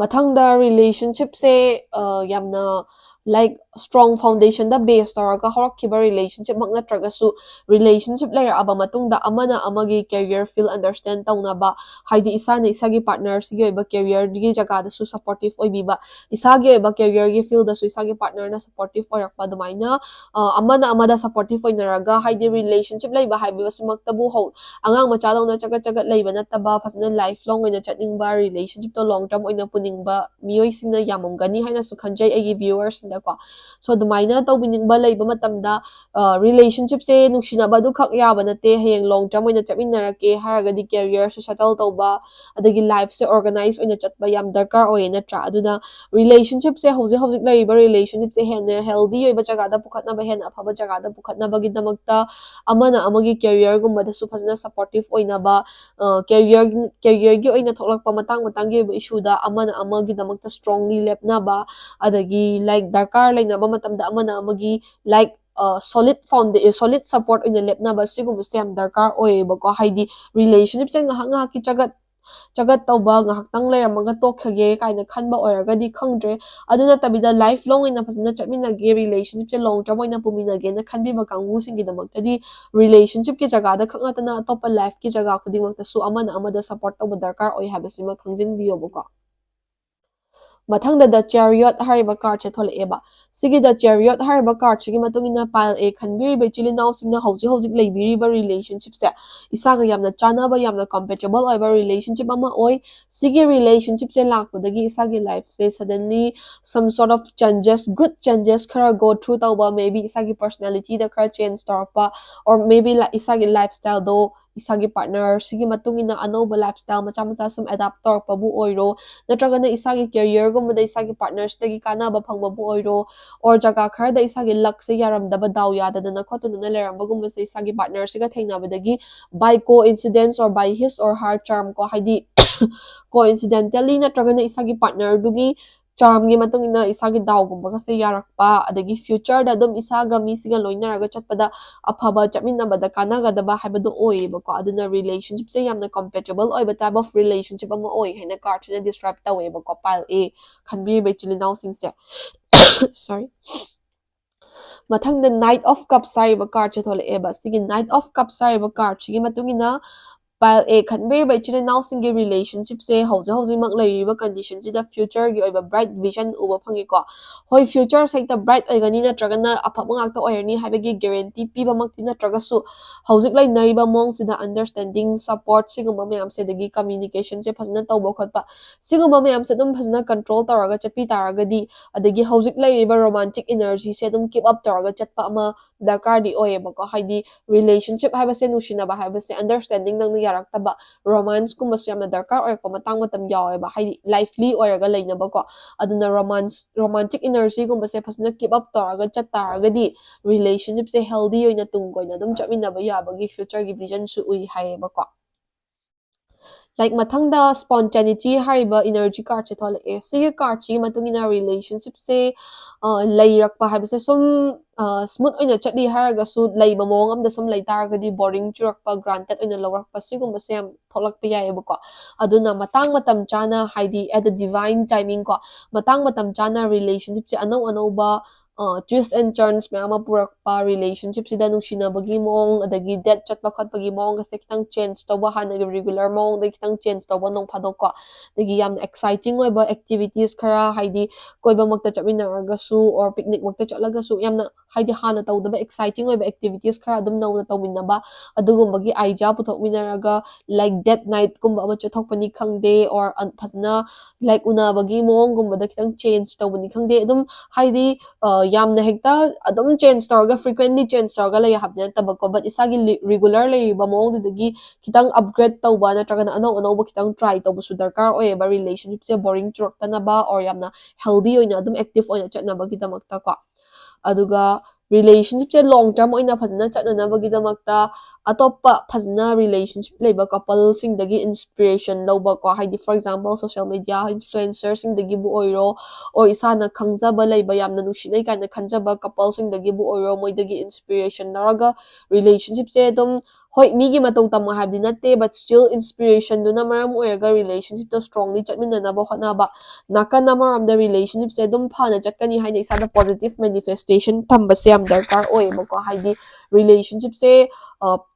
ꯃꯊꯪꯗ relationshipꯁꯦ, ꯑ, ꯌꯥꯝꯅ, like, strong foundationꯗ base ꯇꯧꯔꯒ ꯍꯧꯔꯛꯈꯤꯕ relationshipꯃꯛ ꯅꯠꯇ꯭ꯔꯒꯁꯨ, relationship ꯂꯩꯔꯛꯑꯕ ꯃꯇꯨꯡꯗ ꯑꯃꯅ ꯑꯃꯒꯤ career field understand ꯇꯧꯅꯕ, ꯍꯥꯏꯗꯤ ꯏꯁꯥꯅ ꯏꯁꯥꯒꯤ partnerꯁꯤꯒꯤ ꯑꯣꯏꯕ careerꯒꯤ ꯖꯒꯥꯗꯁꯨ supportive ꯑꯣꯏꯕꯤꯕ, ꯏꯁꯥꯒꯤ ꯑꯣꯏꯕ careerꯒꯤ fieldꯗꯁꯨ ꯏꯁꯥꯒꯤ partnerꯅ supportive ꯑꯣꯏꯔꯛꯄ, ꯑꯗꯨꯃꯥꯏꯅ, ꯑ, ꯑꯃꯅ ꯑꯃꯗ supportive ꯑꯣꯏꯅꯔꯒ, ꯍꯥꯏꯗꯤ relationship ꯂꯩꯕ ꯍꯥꯏꯕꯁꯤꯃꯛꯇꯕꯨ ꯍꯧ-, ꯑꯉꯥꯡ ꯃꯆꯥꯗꯧꯅ ꯆꯒꯠ ꯆꯒꯠ ꯂꯩꯕ ꯅꯠꯇꯕ, ꯐꯖꯅ life long ꯑꯣꯏꯅ ꯆꯠꯅꯤꯡꯕ, relationshipꯇꯣ long term ꯑꯣꯏꯅ ꯄꯨꯅꯤꯡꯕ ꯃꯤꯑꯣꯏꯁꯤꯡꯅ ꯌꯥꯝꯃꯝꯒꯅꯤ ꯍꯥꯏꯅꯁꯨ ꯈꯟꯖꯩ ꯑꯩꯒꯤ viewersꯁꯤꯡꯗꯀꯣ꯫ So ꯑꯗꯨꯃꯥꯏꯅ ꯇꯧꯕꯤꯅꯤꯡꯕ ꯂꯩꯕ ꯃꯇꯝꯗ, ꯑ, relationshipꯁꯦ ꯅꯨꯡꯁꯤꯅꯕ ꯑꯗꯨꯈꯛ ꯌꯥꯕ ꯅꯠꯇꯦ, ꯍꯌꯦꯡ long term ꯑꯣꯏꯅ ꯆꯠꯃꯤꯟꯅꯔꯛꯀꯦ ꯍꯥꯏꯔꯒꯗꯤ careerꯁꯨ settle ꯇꯧꯕ, ꯑꯗꯒꯤ lifeꯁꯦ organize ꯑꯣꯏꯅ ꯆꯠꯄ ꯌꯥꯝ ꯗꯔꯀꯥꯔ ꯑꯣꯏꯌꯦ, ꯅꯠꯇ꯭ꯔꯥ? ꯑꯗꯨꯅ relationshipꯁꯦ, ꯍꯧꯖꯤꯛ ꯍꯧꯖꯤꯛ ꯂꯩꯔꯤꯕ relationshipꯁꯦ ꯍꯦꯟꯅ healthy ꯑꯣꯏꯕ ꯖꯒꯥꯗ ꯄꯨꯈꯠꯅꯕ, ꯍꯦꯟꯅ ꯑꯐꯕ ꯖꯒꯥꯗ ꯄꯨꯈꯠꯅꯕꯒꯤꯗꯃꯛꯇ ꯑꯃꯅ ꯑꯃꯒꯤ careerꯒꯨꯝꯕꯗꯁꯨ ꯐꯖꯅ supportive ꯑꯣꯏꯅꯕ, ꯑ, career, careerꯒꯤ ꯑꯣꯏꯅ ꯊꯣꯛꯂꯛꯄ ꯃꯇꯥꯡ ꯃꯇꯥꯡꯒꯤ ꯑꯣꯏꯕ issueꯗ ꯑꯃꯅ ꯑꯃꯒꯤꯗꯃꯛꯇ strongly ꯂꯦꯞꯅꯕ, ꯑꯗꯒꯤ, like, ꯗꯔꯀꯥꯔ ꯂꯩꯅꯕ ꯃꯇꯝꯗ ꯑꯃꯅ ꯑꯃꯒꯤ, like, ꯑ, solid founda-, solid support ꯑꯣꯏꯅ ꯂꯦꯞꯅꯕ, ꯁꯤꯒꯨꯝꯕꯁꯦ ꯌꯥꯝ ꯗꯔꯀꯥꯔ ꯑꯣꯏꯌꯦꯕꯀꯣ꯫ ꯍꯥꯏꯗꯤ relationshipꯁꯦ ꯉꯥꯏꯍꯥꯛ ꯉꯥꯏꯍꯥꯛꯀꯤ ꯆꯒꯠ ꯆꯒꯠ ꯇꯧꯕ, ꯉꯥꯏꯍꯥꯛꯇꯪ ꯂꯩꯔꯝꯃꯒ ꯇꯣꯛꯈ꯭ꯔꯒꯦ ꯀꯥꯏꯅ ꯈꯟꯕ ꯑꯣꯏꯔꯒꯗꯤ ꯈꯪꯗ꯭ꯔꯦ꯫ ꯑꯗꯨ ꯅꯠꯇꯕꯤꯗ life long ꯑꯣꯏꯅ ꯐꯖꯅ ꯆꯠꯃꯤꯟꯅꯒꯦ, relationshipꯁꯦ long term ꯑꯣꯏꯅ ꯄꯨꯃꯤꯟꯅꯒꯦꯅ ꯈꯟꯕꯤꯕ ꯀꯥꯡꯕꯨꯁꯤꯡꯒꯤꯗꯃꯛꯇꯗꯤ relationshipꯀꯤ ꯖꯒꯥꯗ ꯈꯛ ꯅꯠꯇꯅ ꯑꯇꯣꯞꯄ lifeꯀꯤ ꯖꯒꯥ ꯈꯨꯗꯤꯡꯃꯛꯇꯁꯨ ꯑꯃꯅ ꯑꯃꯗ support ꯇꯧꯕ ꯗꯔꯀꯥꯔ ꯑꯣꯏ ꯍꯥꯏꯕꯁꯤꯃ ꯈꯪꯖꯤꯟꯕꯤꯌꯣꯕꯀꯣ꯫ ꯃꯊꯪꯗ The Chariot ꯍꯥꯏꯔꯤꯕ cardꯁꯦ ꯊꯣꯛꯂꯛꯑꯦꯕ꯫ ꯁꯤꯒꯤ The Chariot ꯍꯥꯏꯔꯤꯕ card ꯁꯤꯒꯤ ꯃꯇꯨꯡ ꯏꯟꯅ pile A ꯈꯟꯕꯤꯔꯤꯕ ꯏꯆꯤꯜ ꯏꯅꯥꯎꯁꯤꯡꯅ ꯍꯧꯖꯤꯛ ꯍꯧꯖꯤꯛ ꯂꯩꯕꯤꯔꯤꯕ relationship ꯁꯦ ꯏꯁꯥꯒ ꯌꯥꯝꯅ ꯆꯥꯟꯅꯕ, ꯌꯥꯝꯅ compatible ꯑꯣꯏꯕ relationship ꯑꯃ ꯑꯣꯏ꯫ ꯁꯤꯒꯤ relationship ꯁꯦ ꯂꯥꯛꯄꯗꯒꯤ ꯏꯁꯥꯒꯤ life say suddenly some sort of changes, good changes ꯈꯔ go through ꯇꯧꯕ, maybe ꯏꯁꯥꯒꯤ personality ꯗ ꯈꯔ change ꯇꯧꯔꯛꯄ, or maybe ꯏꯁꯥꯒꯤ lifestyle ꯗꯣ ꯏꯁꯥꯒꯤ partner ꯁꯤꯒꯤ ꯃꯇꯨꯡ ꯏꯟꯅ ꯑꯅꯧꯕ lifestyle ꯃꯆꯥ ꯃꯆꯥ ꯁꯨꯝ adapt ꯇꯧꯔꯛꯄꯕꯨ ꯑꯣꯏꯔꯣ, ꯅꯠꯇ꯭ꯔꯒꯅ ꯏꯁꯥꯒꯤ career ꯒꯨꯝꯕꯗ ꯏꯁꯥꯒꯤ partner ꯁꯤꯗꯒꯤ ꯀꯥꯟꯅꯕ ꯐꯪꯕꯕꯨ ꯑꯣꯏꯔꯣ, or ꯖꯒꯥ ꯈꯔꯗ ꯏꯁꯥꯒꯤ luck ꯁꯦ ꯌꯥꯔꯝꯗꯕ, ꯗꯥꯎ ꯌꯥꯗꯗꯅ ꯈꯣꯠꯇꯗꯅ ꯂꯩꯔꯝꯕꯒꯨꯝꯕꯁꯦ ꯏꯁꯥꯒꯤ partner ꯁꯤꯒ ꯊꯦꯡꯅꯕꯗꯒꯤ by coincidence or by his or her charm ꯀꯣ, ꯍꯥꯏꯗꯤ coincidentally ꯅꯠꯇ꯭ꯔꯒꯅ ꯏꯁꯥꯒꯤ partner ꯗꯨꯒꯤ charm ꯒꯤ ꯃꯇꯨꯡ ꯏꯟꯅ ꯏꯁꯥꯒꯤ ꯗꯥꯎꯒꯨꯝꯕꯒꯁꯦ ꯌꯥꯔꯛꯄ, ꯑꯗꯒꯤ future ꯗ ꯑꯗꯨꯝ ꯏꯁꯥꯒ ꯃꯤꯁꯤꯒ ꯂꯣꯏꯅꯔꯒ ꯆꯠꯄꯗ ꯑꯐꯕ, ꯆꯠꯃꯤꯟꯅꯕꯗ ꯀꯥꯟꯅꯒꯗꯕ ꯍꯥꯏꯕꯗꯣ ꯑꯣꯏꯌꯦꯕꯀꯣ꯫ ꯑꯗꯨꯅ relationship ꯁꯦ ꯌꯥꯝꯅ compatible ꯑꯣꯏꯕ type of relationship ꯑꯃ ꯑꯣꯏ ꯍꯥꯏꯅ card ꯁꯤꯅ describe ꯇꯧꯋꯦꯕꯀꯣ, pile A ꯈꯟꯕꯤꯔꯤꯕ ꯏꯆꯤꯜ ꯏꯅꯥꯎꯁꯤꯡꯁꯦ꯫ Sorry꯫ ꯃꯊꯪꯗ Knight of Cups ꯍꯥꯏꯔꯤꯕ card ꯁꯦ ꯊꯣꯛꯂꯛꯑꯦꯕ꯫ ꯁꯤꯒꯤ Knight of Cups ꯍꯥꯏꯔꯤꯕ card ꯁꯤꯒꯤ ꯃꯇꯨꯡ ꯏꯟꯅ pile A ꯈꯟꯕꯤꯔꯤꯕ ꯏꯆꯤꯜ ꯏꯅꯥꯎꯁꯤꯡꯒꯤ relationship ꯁꯦ ꯍꯧꯖꯤꯛ ꯍꯧꯖꯤꯛꯃꯛ ꯂꯩꯔꯤꯕ condition ꯁꯤꯗ future ꯒꯤ ꯑꯣꯏꯕ bright vision ꯎꯕ ꯐꯪꯉꯤꯀꯣ꯫ ꯍꯣꯏ, future ꯁꯦ ꯍꯦꯛꯇ bright ꯑꯣꯏꯒꯅꯤ ꯅꯠꯇ꯭ꯔꯒꯅ ꯑꯐꯕ ꯉꯥꯛꯇ ꯑꯣꯏꯔꯅꯤ ꯍꯥꯏꯕꯒꯤ guarantee ꯄꯤꯕꯃꯛꯇꯤ ꯅꯠꯇ꯭ꯔꯒꯁꯨ, ꯍꯧꯖꯤꯛ ꯂꯩꯅꯔꯤꯕ ꯃꯑꯣꯡꯁꯤꯗ understanding, support ꯁꯤꯒꯨꯝꯕ ꯃꯌꯥꯝꯁꯦ, ꯑꯗꯒꯤ communication ꯁꯦ ꯐꯖꯅ ꯇꯧꯕ ꯈꯣꯠꯄ, ꯁꯤꯒꯨꯝꯕ ꯃꯌꯥꯝꯁꯦ ꯑꯗꯨꯝ ꯐꯖꯅ control ꯇꯧꯔꯒ ꯆꯠꯄꯤ ꯇꯥꯔꯒꯗꯤ, ꯑꯗꯒꯤ ꯍꯧꯖꯤꯛ ꯂꯩꯔꯤꯕ romantic energy ꯁꯦ ꯑꯗꯨꯝ keep up ꯇꯧꯔꯒ ꯆꯠꯄ ꯑꯃ ꯗꯔꯀꯥꯔꯗꯤ ꯑꯣꯏꯌꯦꯕꯀꯣ꯫ ꯍꯥꯏꯗꯤ relationship ꯍꯥꯏꯕꯁꯦ, ꯅꯨꯡꯁꯤꯅꯕ ꯍꯥꯏꯕꯁꯦ understanding ꯅꯪꯅ ꯌꯥꯔꯛꯇꯕ, romance ꯀꯨꯝꯕꯁꯨ ꯌꯥꯝꯅ ꯗꯔꯀꯥꯔ ꯑꯣꯏꯔꯛꯄ ꯃꯇꯥꯡ ꯃꯇꯝ ꯌꯥꯎꯋꯦꯕ, ꯍꯥꯏꯗꯤ lively ꯑꯣꯏꯔꯒ ꯂꯩꯅꯕꯀꯣ꯫ ꯑꯗꯨꯅ romance, romantic energy ꯒꯨꯝꯕꯁꯦ ꯐꯖꯅ keep up ꯇꯧꯔꯒ ꯆꯠ ꯇꯥꯔꯒꯗꯤ relationship ꯁꯦ healthy ꯑꯣꯏꯅ ꯇꯨꯡ ꯀꯣꯏꯅ ꯑꯗꯨꯝ ꯆꯠꯃꯤꯟꯅꯕ ꯌꯥꯕꯒꯤ future ꯒꯤ vision ꯁꯨ ꯎꯏ ꯍꯥꯏꯌꯦꯕꯀꯣ꯫ Like, ꯃꯊꯪꯗ Spontaneity ꯍꯥꯏꯔꯤꯕ energy card ꯁꯦ ꯊꯣꯛꯂꯛꯑꯦ꯫ ꯁꯤꯒꯤ card ꯁꯤꯒꯤ ꯃꯇꯨꯡ ꯏꯟꯅ relationship ꯁꯦ, ꯑ, ꯂꯩꯔꯛꯄ ꯍꯥꯏꯕꯁꯦ ꯁꯨꯝ, ꯑ, smooth ꯑꯣꯏꯅ ꯆꯠꯂꯤ ꯍꯥꯏꯔꯒꯁꯨ, ꯂꯩꯕ ꯃꯑꯣꯡ ꯑꯃꯗ ꯁꯨꯝ ꯂꯩ ꯇꯥꯔꯒꯗꯤ boring ꯆꯨꯔꯛꯄ, granted ꯑꯣꯏꯅ ꯂꯧꯔꯛꯄ, ꯁꯤꯒꯨꯝꯕꯁꯦ ꯌꯥꯝ ꯊꯣꯛꯂꯛꯄ ꯌꯥꯏꯑꯕꯀꯣ꯫ ꯑꯗꯨꯅ ꯃꯇꯥꯡ ꯃꯇꯝ ꯆꯥꯅ, ꯍꯥꯏꯗꯤ at the divine timing ꯀꯣ, ꯃꯇꯥꯡ ꯃꯇꯝ ꯆꯥꯅ relationship ꯁꯦ ꯑꯅꯧ ꯑꯅꯧꯕ twists and turns ꯃꯌꯥꯝ ꯑꯃ ꯄꯨꯔꯛꯄ, relationship ꯁꯤꯗ ꯅꯨꯡꯁꯤꯅꯕꯒꯤ ꯃꯑꯣꯡ ꯑꯗꯒꯤ date ꯆꯠꯄ ꯈꯣꯠꯄꯒꯤ ꯃꯑꯣꯡꯒꯁꯦ ꯈꯤꯇꯪ change ꯇꯧꯕ, ꯍꯥꯟꯅꯒꯤ regular ꯃꯑꯣꯡꯗꯒꯤ ꯈꯤꯇꯪ change ꯇꯧꯕ ꯅꯣꯡ ꯐꯥꯗꯣꯛꯀꯣ꯫ ꯑꯗꯒꯤ ꯌꯥꯝꯅ exciting ꯑꯣꯏꯕ activities ꯈꯔ, ꯍꯥꯏꯗꯤ ꯀꯣꯏꯕꯃꯛꯇ ꯆꯠꯃꯤꯟꯅꯔꯒꯁꯨ or picnic ꯃꯛꯇ ꯆꯠꯂꯒꯁꯨ ꯌꯥꯝꯅ ꯍꯥꯏꯗꯤ ꯍꯥꯟꯅ ꯇꯧꯗꯕ exciting ꯑꯣꯏꯕ activities ꯈꯔ ꯑꯗꯨꯝ ꯅꯧꯅ ꯇꯧꯃꯤꯟꯅꯕ, ꯑꯗꯨꯒꯨꯝꯕꯒꯤ idea ꯄꯨꯊꯣꯛꯃꯤꯟꯅꯔꯒ like date night ꯀꯨꯝꯕ ꯑꯃ ꯆꯠꯊꯣꯛꯄꯅꯤ ꯈꯪꯗꯦ or ꯐꯖꯅ like ꯎꯅꯕꯒꯤ ꯃꯑꯣꯡꯒꯨꯝꯕꯗ ꯈꯤꯇꯪ change ꯇꯧꯕꯅꯤ ꯈꯪꯗꯦ꯫ ꯑꯗꯨꯝ ꯍꯥꯏꯗꯤ ꯌꯥꯝꯅ ꯍꯦꯛꯇ ꯑꯗꯨꯝ change ꯇꯧꯔꯒ frequently change ꯇꯧꯔꯒ ꯂꯩ ꯍꯥꯏꯕꯗꯤ ꯅꯠꯇꯕꯀꯣ, but ꯏꯁꯥꯒꯤ regular ꯂꯩꯔꯤꯕ ꯃꯑꯣꯡꯗꯨꯗꯒꯤ ꯈꯤꯇꯪ upgrade ꯇꯧꯕ ꯅꯠꯇ꯭ꯔꯒꯅ ꯑꯅꯧ ꯑꯅꯧꯕ ꯈꯤꯇꯪ try ꯇꯧꯕꯁꯨ ꯗꯔꯀꯥꯔ ꯑꯣꯏꯌꯦꯕ relationship ꯁꯦ boring ꯆꯨꯔꯛꯇꯅꯕ or ꯌꯥꯝꯅ healthy ꯑꯣꯏꯅ ꯑꯗꯨꯝ active ꯑꯣꯏꯅ ꯆꯠꯅꯕꯒꯤꯗꯃꯛꯇꯀꯣ꯫ ꯑꯗꯨꯒ relationship ꯁꯦ long term ꯑꯣꯏꯅ ꯐꯖꯅ ꯆꯠꯅꯅꯕꯒꯤꯗꯃꯛꯇ ꯑꯇꯣꯞꯄ ꯐꯖꯅ relationship ꯂꯩꯕ couple ꯁꯤꯡꯗꯒꯤ inspiration ꯂꯧꯕꯀꯣ, ꯍꯥꯏꯗꯤ for example social media influencer ꯁꯤꯡꯗꯒꯤꯕꯨ ꯑꯣꯏꯔꯣ, or ꯏꯁꯥꯅ ꯈꯪꯖꯕ ꯂꯩꯕ ꯌꯥꯝꯅ ꯅꯨꯡꯁꯤꯅꯩ ꯀꯥꯏꯅ ꯈꯟꯖꯕ couple ꯁꯤꯡꯗꯒꯤꯕꯨ ꯑꯣꯏꯔꯣ, ꯃꯣꯏꯗꯒꯤ inspiration ꯂꯧꯔꯒ relationship ꯁꯦ ꯑꯗꯨꯝ, ꯍꯣꯏ ꯃꯤꯒꯤ ꯃꯇꯧ ꯇꯝꯃꯣ ꯍꯥꯏꯕꯗꯤ ꯅꯠꯇꯦ, but still inspiration ꯗꯨꯅ ꯃꯔꯝ ꯑꯣꯏꯔꯒ relationship ꯇꯣ strongly ꯆꯠꯃꯤꯟꯅꯅꯕ ꯍꯣꯠꯅꯕ꯫ ꯅꯥꯀꯟ ꯑꯃꯔꯣꯝꯗ relationship ꯁꯦ ꯑꯗꯨꯝ ꯐꯅ ꯆꯠꯀꯅꯤ ꯍꯥꯏꯅ ꯏꯁꯥꯗ positive manifestation ꯊꯝꯕꯁꯦ ꯌꯥꯝ ꯗꯔꯀꯥꯔ ꯑꯣꯏꯌꯦꯕꯀꯣ꯫ ꯍꯥꯏꯗꯤ relationship ꯁꯦ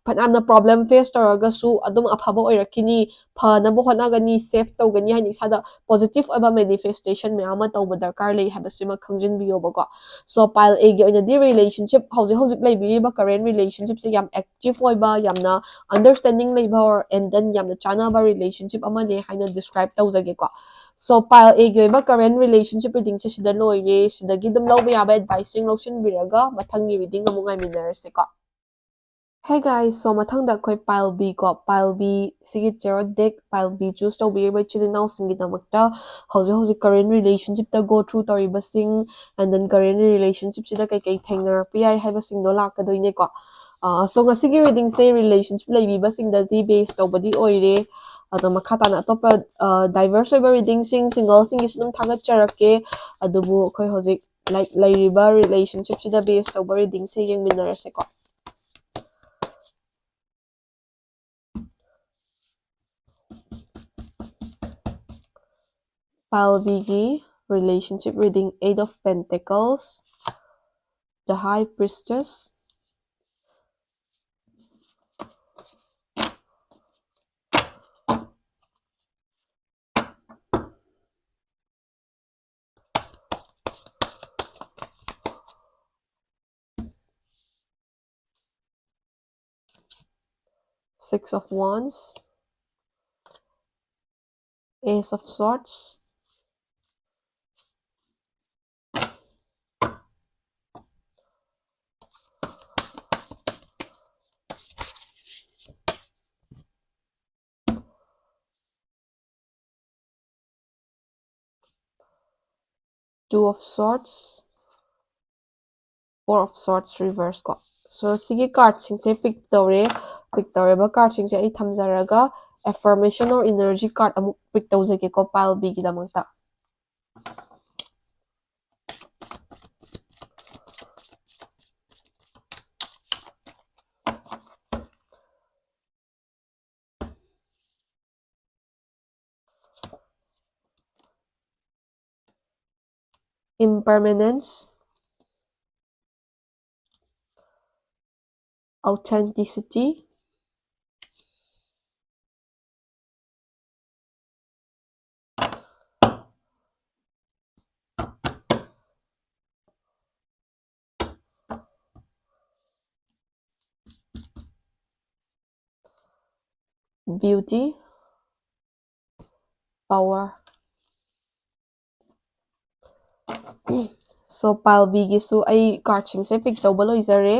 ꯐꯅꯌꯥꯝꯅ problem face ꯇꯧꯔꯒꯁꯨ ꯑꯗꯨꯝ ꯑꯐꯕ ꯑꯣꯏꯔꯛꯈꯤꯅꯤ, ꯐꯅꯕ ꯍꯣꯠꯅꯒꯅꯤ, save ꯇꯧꯒꯅꯤ ꯍꯥꯏꯅ ꯏꯁꯥꯗ positive ꯑꯣꯏꯕ manifestation ꯃꯌꯥꯝ ꯑꯃ ꯇꯧꯕ ꯗꯔꯀꯥꯔ ꯂꯩ ꯍꯥꯏꯕꯁꯤꯃ ꯈꯪꯖꯤꯟꯕꯤꯌꯣꯕꯀꯣ꯫ So pile A ꯒꯤ ꯑꯣꯏꯅꯗꯤ relationship, ꯍꯧꯖꯤꯛ ꯍꯧꯖꯤꯛ ꯂꯩꯕꯤꯔꯤꯕ current relationship ꯁꯦ ꯌꯥꯝ active ꯑꯣꯏꯕ, ꯌꯥꯝꯅ understanding ꯂꯩꯕ or and then ꯌꯥꯝꯅ ꯆꯥꯟꯅꯕ relationship ꯑꯃꯅꯦ ꯍꯥꯏꯅ describe ꯇꯧꯖꯒꯦꯀꯣ꯫ So pile A ꯒꯤ ꯑꯣꯏꯕ current relationship reading ꯁꯦ ꯁꯤꯗ ꯂꯣꯏꯔꯦ꯫ ꯁꯤꯗꯒꯤ ꯑꯗꯨꯝ ꯂꯧꯕ ꯌꯥꯕ advice ꯁꯤꯡ ꯂꯧꯁꯤꯟꯕꯤꯔꯒ ꯃꯊꯪꯒꯤ reading ꯑꯃꯨꯛ ꯉꯥꯏꯃꯤꯟꯅꯔꯁꯦꯀꯣ꯫ Hey guys, so ꯃꯊꯪꯗ ꯑꯩꯈꯣꯏ pile B ꯀꯣ, pile B ꯁꯤꯒꯤ tarot deck, pile B choose ꯇꯧꯕꯤꯔꯤꯕ ꯏꯆꯤꯜ ꯏꯅꯥꯎꯁꯤꯡꯒꯤꯗꯃꯛꯇ ꯍꯧꯖꯤꯛ ꯍꯧꯖꯤꯛ current relationship ꯇ go through ꯇꯧꯔꯤꯕꯁꯤꯡ and then current relationship ꯁꯤꯗ ꯀꯩꯀꯩ ꯊꯦꯡꯅꯔꯛꯄ ꯌꯥꯏ ꯍꯥꯏꯕꯁꯤꯡꯗꯣ ꯂꯥꯛꯀꯗꯣꯏꯅꯦꯀꯣ꯫ ꯑ, so ꯉꯁꯤꯒꯤ reading ꯁꯦ relationship ꯂꯩꯕꯤꯕꯁꯤꯡꯗꯗꯤ base ꯇꯧꯕꯗꯤ ꯑꯣꯏꯔꯦ꯫ ꯑꯗꯣ ꯃꯈꯥ ꯇꯥꯅ ꯑꯇꯣꯞꯄ, ꯑ, diverse ꯑꯣꯏꯕ reading ꯁꯤꯡ single ꯁꯤꯡꯒꯤꯁꯨ ꯑꯗꯨꯝ ꯊꯥꯒꯠꯆꯔꯛꯀꯦ꯫ ꯑꯗꯨꯕꯨ ꯑꯩꯈꯣꯏ ꯍꯧꯖꯤꯛ like ꯂꯩꯔꯤꯕ relationship ꯁꯤꯗ base ꯇꯧꯕ reading ꯁꯦ ꯌꯦꯡꯃꯤꯟꯅꯔꯁꯦꯀꯣ꯫ Pile B ꯒꯤ relationship reading, Eight of Pentacles, The High Priestess. Six of Wands, Ace of Swords, Two of Swords, Four of Swords reverse ꯀꯣ꯫ So ꯁꯤꯒꯤ cardꯁꯤꯡꯁꯦ pick ꯇꯧꯔꯦ, pick ꯇꯧꯔꯤꯕ cardꯁꯤꯡꯁꯦ ꯑꯩ ꯊꯝꯖꯔꯒ affirmation or energy card ꯑꯃꯨꯛ pick ꯇꯧꯖꯒꯦꯀꯣ pile Bꯒꯤꯗꯃꯛꯇ꯫ Impermanence, Authenticity, Beauty, Power. So pile Bꯒꯤꯁꯨ ꯑꯩ cardꯁꯤꯡꯁꯦ pick ꯇꯧꯕ ꯂꯣꯏꯖꯔꯦ꯫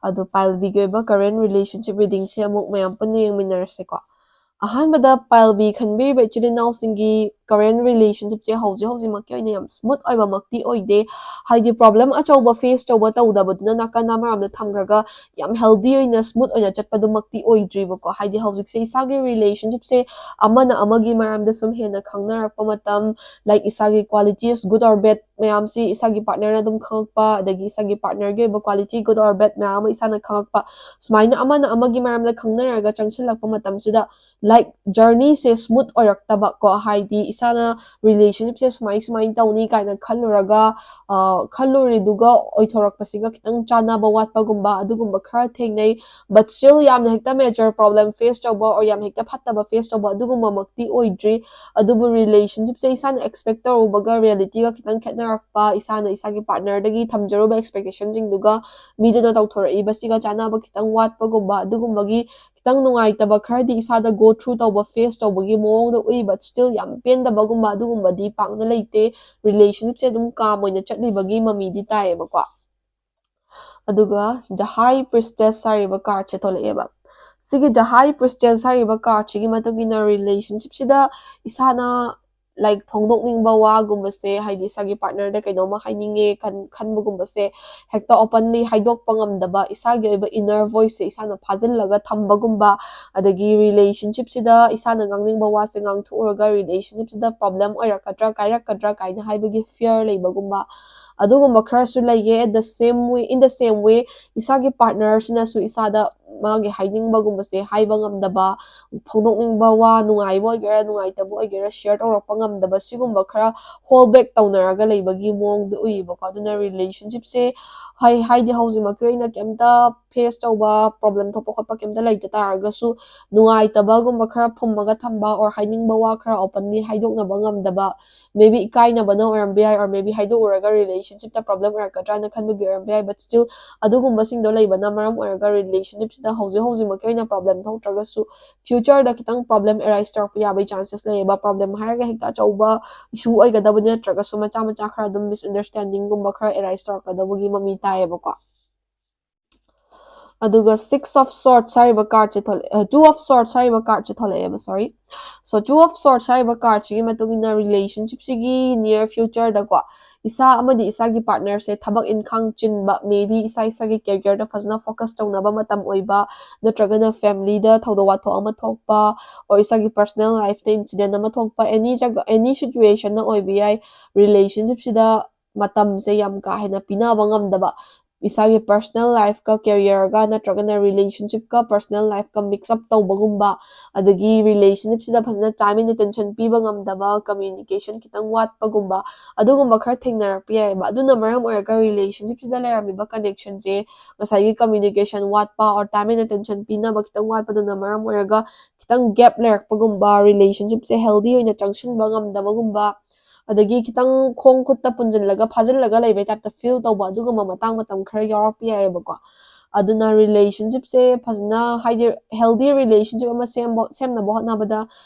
ꯑꯗꯣ pile Bꯒꯤ ꯑꯣꯏꯕ current relationship readingꯁꯦ ꯑꯃꯨꯛ ꯃꯌꯥꯝ ꯄꯨꯟꯅ ꯌꯦꯡꯃꯤꯟꯅꯔꯁꯦꯀꯣ꯫ ꯑꯍꯥꯟꯕꯗ pile B ꯈꯟꯕꯤꯔꯤꯕ ꯏꯆꯤꯜ ꯏꯅꯥꯎꯁꯤꯡꯒꯤ current relationshipꯁꯦ ꯍꯧꯖꯤꯛ ꯍꯧꯖꯤꯛꯃꯛꯀꯤ ꯑꯣꯏꯅ ꯌꯥꯝ smooth ꯑꯣꯏꯕꯃꯛꯇꯤ ꯑꯣꯏꯗꯦ꯫ ꯍꯥꯏꯗꯤ problem ꯑꯆꯧꯕ face ꯇꯧꯕ ꯇꯧꯗꯕꯗꯨꯅ ꯅꯥꯀꯟ ꯑꯃꯔꯣꯝꯗ ꯊꯝꯈ꯭ꯔꯒ ꯌꯥꯝ healthy ꯑꯣꯏꯅ smooth ꯑꯣꯏꯅ ꯆꯠꯄꯗꯨꯃꯛꯇꯤ ꯑꯣꯏꯗ꯭ꯔꯤꯕꯀꯣ꯫ ꯍꯥꯏꯗꯤ ꯍꯧꯖꯤꯛꯁꯦ ꯏꯁꯥꯒꯤ relationshipꯁꯦ ꯑꯃꯅ ꯑꯃꯒꯤ ꯃꯔꯝꯗ ꯁꯨꯝ ꯍꯦꯟꯅ ꯈꯪꯅꯔꯛꯄ ꯃꯇꯝ, like ꯏꯁꯥꯒꯤ qualities good or bad ꯃꯌꯥꯝꯁꯤ ꯏꯁꯥꯒꯤ partnerꯅ ꯑꯗꯨꯝ ꯈꯪꯉꯛꯄ, ꯑꯗꯒꯤ ꯏꯁꯥꯒꯤ partnerꯒꯤ ꯑꯣꯏꯕ quality good or bad ꯃꯌꯥꯝ ꯑꯃ ꯏꯁꯥꯅ ꯈꯪꯉꯛꯄ, ꯁꯨꯃꯥꯏꯅ ꯑꯃꯅ ꯑꯃꯒꯤ ꯃꯔꯝꯗ ꯈꯪꯅꯔꯒ ꯆꯪꯁꯤꯜꯂꯛꯄ ꯃꯇꯝꯁꯤꯗ like journeyꯁꯦ smooth ꯑꯣꯏꯔꯛꯇꯕ ꯀꯣ, ꯍꯥꯏꯗꯤ ꯏꯁꯥꯅ ꯔꯤꯂꯦꯁꯟꯁꯤꯞꯁꯦ ꯁꯨꯃꯥꯏ ꯁꯨꯃꯥꯏꯅ ꯇꯧꯅꯤ ꯀꯥꯏꯅ ꯈꯜꯂꯨꯔꯒ ꯈꯜꯂꯨꯔꯤꯗꯨꯒ ꯑꯣꯏꯊꯣꯔꯛꯄꯁꯤꯒ ꯈꯤꯇꯪ ꯆꯥꯟꯅꯕ ꯋꯥꯠꯄꯒꯨꯝꯕ ꯑꯗꯨꯒꯨꯝꯕ ꯈꯔ ꯊꯦꯡꯅꯩ꯫ But still ꯌꯥꯝꯅ ꯍꯦꯛꯇ major problem face ꯇꯧꯕ or ꯌꯥꯝ ꯍꯦꯛꯇ ꯐꯠꯇꯕ face ꯇꯧꯕ ꯑꯗꯨꯒꯨꯝꯕꯃꯛꯇꯤ ꯑꯣꯏꯗ꯭ꯔꯤ꯫ ꯑꯗꯨꯕꯨ ꯔꯤꯂꯦꯁꯟꯁꯤꯞꯁꯦ ꯏꯁꯥꯅ expect ꯇꯧꯔꯨꯕꯒ ꯔꯤꯌꯦꯂꯤꯇꯤꯒ ꯈꯤꯇꯪ ꯈꯦꯠꯅꯔꯛꯄ, ꯏꯁꯥꯅ ꯏꯁꯥꯒꯤ ꯄꯥꯔꯠꯅꯔꯗꯒꯤ ꯊꯝꯖꯔꯨꯕ ꯑꯦꯛꯁꯄꯦꯛꯇꯦꯁꯟꯁꯤꯡꯗꯨꯒ ꯃꯤꯗꯨꯅ ꯇꯧꯊꯣꯔꯛꯏꯕꯁꯤꯒ ꯆꯥꯟꯅꯕ ꯈꯤꯇꯪ ꯋꯥꯠꯄꯒꯨꯝꯕ ꯑꯗꯨꯒꯨꯝꯕꯒꯤ ꯈꯤꯇꯪ ꯅꯨꯡꯉꯥꯏꯇꯕ ꯈꯔꯗꯤ ꯏꯁꯥꯗ go through ꯇꯧꯕ, face ꯇꯧꯕꯒꯤ ꯃꯑꯣꯡꯗ ꯎꯏ꯫ But still ꯌꯥꯝ ꯄꯦꯟꯗꯕꯒꯨꯝꯕ ꯑꯗꯨꯒꯨꯝꯕꯗꯤ ꯄꯥꯛꯅ ꯂꯩꯇꯦ꯫ ꯔꯤꯂꯦꯁꯟꯁꯤꯞꯁꯦ ꯑꯗꯨꯝ calm ꯑꯣꯏꯅ ꯆꯠꯂꯤꯕꯒꯤ ꯃꯃꯤꯗꯤ ꯇꯥꯏꯌꯦꯕꯀꯣ꯫ ꯑꯗꯨꯒ The High Priestess ꯍꯥꯏꯔꯤꯕ ꯀꯥꯔꯠꯁꯦ ꯊꯣꯛꯂꯛꯑꯦꯕ꯫ ꯁꯤꯒꯤ The High Priestess ꯍꯥꯏꯔꯤꯕ ꯀꯥꯔꯠꯁꯤꯒꯤ ꯃꯇꯨꯡ ꯏꯟꯅ ꯔꯤꯂꯦꯁꯟꯁꯤꯞꯁꯤꯗ ꯏꯁꯥꯅ ꯂꯥꯏꯛ ꯐꯣꯡꯗꯣꯛꯅꯤꯡꯕ ꯋꯥꯒꯨꯝꯕꯁꯦ, ꯍꯥꯏꯗꯤ ꯏꯁꯥꯒꯤ ꯄꯥꯔꯠꯅꯔꯗ ꯀꯩꯅꯣꯝꯃ ꯍꯥꯏꯅꯤꯡꯉꯦ ꯈꯟ- ꯈꯟꯕꯒꯨꯝꯕꯁꯦ ꯍꯦꯛꯇ openly ꯍꯥꯏꯗꯣꯛꯄ ꯉꯝꯗꯕ, ꯏꯁꯥꯒꯤ ꯑꯣꯏꯕ inner voiceꯁꯦ ꯏꯁꯥꯅ ꯐꯥꯖꯤꯜꯂꯒ ꯊꯝꯕꯒꯨꯝꯕ, ꯑꯗꯒꯤ ꯔꯤꯂꯦꯁꯟꯁꯤꯞꯁꯤꯗ ꯏꯁꯥꯅ ꯉꯥꯡꯅꯤꯡꯕ ꯋꯥꯁꯦ ꯉꯥꯡꯊꯣꯛꯎꯔꯒ ꯔꯤꯂꯦꯁꯟꯁꯤꯞꯁꯤꯗ problem ꯑꯣꯏꯔꯛꯀꯗ꯭ꯔꯥ, ꯀꯥꯏꯔꯛꯀꯗ꯭ꯔꯥ ꯀꯥꯏꯅ ꯍꯥꯏꯕꯒꯤ fear ꯂꯩꯕꯒꯨꯝꯕ, ꯑꯗꯨꯒꯨꯝꯕ ꯈꯔꯁꯨ ꯂꯩꯌꯦ꯫ At the same way, in the same way, ꯏꯁꯥꯒꯤ ꯄꯥꯔꯠꯅꯔꯁꯤꯅꯁꯨ ꯏꯁꯥꯗ ꯃꯥꯒꯤ ꯍꯥꯏꯅꯤꯡꯕꯒꯨꯝꯕꯁꯦ ꯍꯥꯏꯕ ꯉꯝꯗꯕ, ꯐꯣꯡꯗꯣꯛꯅꯤꯡꯕ ꯋꯥ, ꯅꯨꯡꯉꯥꯏꯕ ꯑꯣꯏꯒꯦꯔꯥ ꯅꯨꯡꯉꯥꯏꯇꯕ ꯑꯣꯏꯒꯦꯔꯥ share ꯇꯧꯔꯛꯄ ꯉꯝꯗꯕ, ꯁꯤꯒꯨꯝꯕ ꯈꯔ hold back ꯇꯧꯅꯔꯒ ꯂꯩꯕꯒꯤ ꯃꯑꯣꯡꯗ ꯎꯏꯌꯦꯕꯀꯣ꯫ ꯑꯗꯨꯅ ꯔꯤꯂꯦꯁꯟꯁꯤꯞꯁꯦ ꯍꯥꯏ ꯍꯥꯏꯗꯤ ꯍꯧꯖꯤꯛꯃꯛꯀꯤ ꯑꯣꯏꯅ ꯀꯩꯝꯇ face ꯇꯧꯕ, problem ꯊꯣꯛꯄ ꯈꯣꯠꯄ ꯀꯩꯝꯇ ꯂꯩꯇ ꯇꯥꯔꯒꯁꯨ, ꯅꯨꯡꯉꯥꯏꯇꯕꯒꯨꯝꯕ ꯈꯔ ꯐꯨꯝꯃꯒ ꯊꯝꯕ or ꯍꯥꯏꯅꯤꯡꯕ ꯋꯥ ꯈꯔ openly ꯍꯥꯏꯗꯣꯛꯅꯕ ꯉꯝꯗꯕ, maybe ꯏꯀꯥꯏꯅꯕꯅ ꯑꯣꯏꯔꯝꯕ ꯌꯥꯏ, or maybe ꯍꯥꯏꯗꯣꯛꯎꯔꯒ ꯔꯤꯂꯦꯁꯟꯁꯤꯞꯇ problem ꯑꯣꯏꯔꯛꯀꯗ꯭ꯔꯥꯅ ꯈꯟꯕꯒꯤ ꯑꯣꯏꯔꯝꯕ ꯌꯥꯏ꯫ But still ꯑꯗꯨꯒꯨꯝꯕꯁꯤꯡꯗꯣ ꯂꯩꯕꯅ ꯃꯔꯝ ꯑꯣꯏꯔꯒ ꯔꯤꯂꯦꯁꯟꯁꯤꯞꯁꯤꯗ ꯍꯧꯖꯤꯛ ꯍꯧꯖꯤꯛꯃꯛꯀꯤ ꯑꯣꯏꯅ problem ꯊꯣꯛꯇ꯭ꯔꯒꯁꯨ futureꯗ ꯈꯤꯇꯪ problem arise ꯇꯧꯔꯛꯄ ꯌꯥꯕꯒꯤ chances ꯂꯩꯌꯦꯕ꯫ Problem ꯍꯥꯏꯔꯒ ꯍꯦꯛꯇ ꯑꯆꯧꯕ issue ꯑꯣꯏꯒꯗꯕꯅꯤ ꯅꯠꯇ꯭ꯔꯒꯁꯨ ꯃꯆꯥ ꯃꯆꯥ ꯈꯔ ꯑꯗꯨꯝ misunderstandingꯒꯨꯝꯕ ꯈꯔ arise ꯇꯧꯔꯛꯀꯗꯕꯒꯤ ꯃꯃꯤ ꯇꯥꯏꯌꯦꯕꯀꯣ꯫ ꯑꯗꯨꯒ Six of Swords ꯍꯥꯏꯔꯤꯕ cardꯁꯦ ꯊꯣꯛꯂꯛꯑꯦ, Two of Swords ꯍꯥꯏꯔꯤꯕ cardꯁꯦ ꯊꯣꯛꯂꯛꯑꯦꯕ, sorry꯫ So Two of Swords ꯍꯥꯏꯔꯤꯕ cardꯁꯤꯒꯤ ꯃꯇꯨꯡ ꯏꯟꯅ relationshipꯁꯤꯒꯤ near futureꯗꯀꯣ ꯏꯁꯥ ꯑꯃꯗꯤ ꯏꯁꯥꯒꯤ partnerꯁꯦ ꯊꯕꯛ ꯏꯪꯈꯥꯡ ꯆꯤꯟꯕ, maybe ꯏꯁꯥ ꯏꯁꯥꯒꯤ careerꯗ ꯐꯖꯅ focus ꯇꯧꯅꯕ ꯃꯇꯝ ꯑꯣꯏꯕ, ꯅꯠꯇ꯭ꯔꯒꯅ familyꯗ ꯊꯧꯗꯣꯛ ꯋꯥꯊꯣꯛ ꯑꯃ ꯊꯣꯛꯄ, or ꯏꯁꯥꯒꯤ personal lifeꯇ incident ꯑꯃ ꯊꯣꯛꯄ, any ꯖꯒ any situationꯅ ꯑꯣꯏꯕ ꯌꯥꯏ, relationshipꯁꯤꯗ ꯃꯇꯝꯁꯦ ꯌꯥꯝ ꯀꯥ ꯍꯦꯟꯅ ꯄꯤꯅꯕ ꯉꯝꯗꯕ, ꯏꯁꯥꯒꯤ personal life ꯀ career ꯒ ꯅꯠꯇ꯭ꯔꯒꯅ relationship ꯀ personal life ꯀ mix up ꯇꯧꯕꯒꯨꯝꯕ, ꯑꯗꯒꯤ relationship ꯁꯤꯗ ꯐꯖꯅ time and attention ꯄꯤꯕ ꯉꯝꯗꯕ, communication ꯈꯤꯇꯪ ꯋꯥꯠꯄꯒꯨꯝꯕ, ꯑꯗꯨꯒꯨꯝꯕ ꯈꯔ ꯊꯦꯡꯅꯔꯛꯄ ꯌꯥꯏꯑꯕ꯫ ꯑꯗꯨꯅ ꯃꯔꯝ ꯑꯣꯏꯔꯒ relationship ꯁꯤꯗ ꯂꯩꯔꯝꯃꯤꯕ connection ꯁꯦ ꯉꯁꯥꯏꯒꯤ communication ꯋꯥꯠꯄ or time and attention ꯄꯤꯅꯕ ꯈꯤꯇꯪ ꯋꯥꯠꯄꯗꯨꯅ ꯃꯔꯝ ꯑꯣꯏꯔꯒ ꯈꯤꯇꯪ gap ꯂꯩꯔꯛꯄꯒꯨꯝꯕ, relationship ꯁꯦ healthy ꯑꯣꯏꯅ ꯆꯪꯁꯤꯟꯕ ꯉꯝꯗꯕꯒꯨꯝꯕ, ꯑꯗꯒꯤ ꯈꯤꯇꯪ ꯈꯣꯡ ꯈꯨꯠꯇ ꯄꯨꯟꯁꯤꯜꯂꯒ ꯐꯥꯖꯤꯜꯂꯒ ꯂꯩꯕꯩ type ꯇ feel ꯇꯧꯕ, ꯑꯗꯨꯒꯨꯝꯕ ꯃꯇꯥꯡ ꯃꯇꯝ ꯈꯔ ꯌꯥꯎꯔꯛꯄ ꯌꯥꯏꯑꯕꯀꯣ꯫ ꯑꯗꯨꯅ relationship ꯁꯦ ꯐꯖꯅ, ꯍꯥꯏꯗꯤ healthy relationship ꯑꯃ ꯁꯦꯝꯕ, ꯁꯦꯝꯅꯕ ꯍꯣꯠꯅꯕꯗ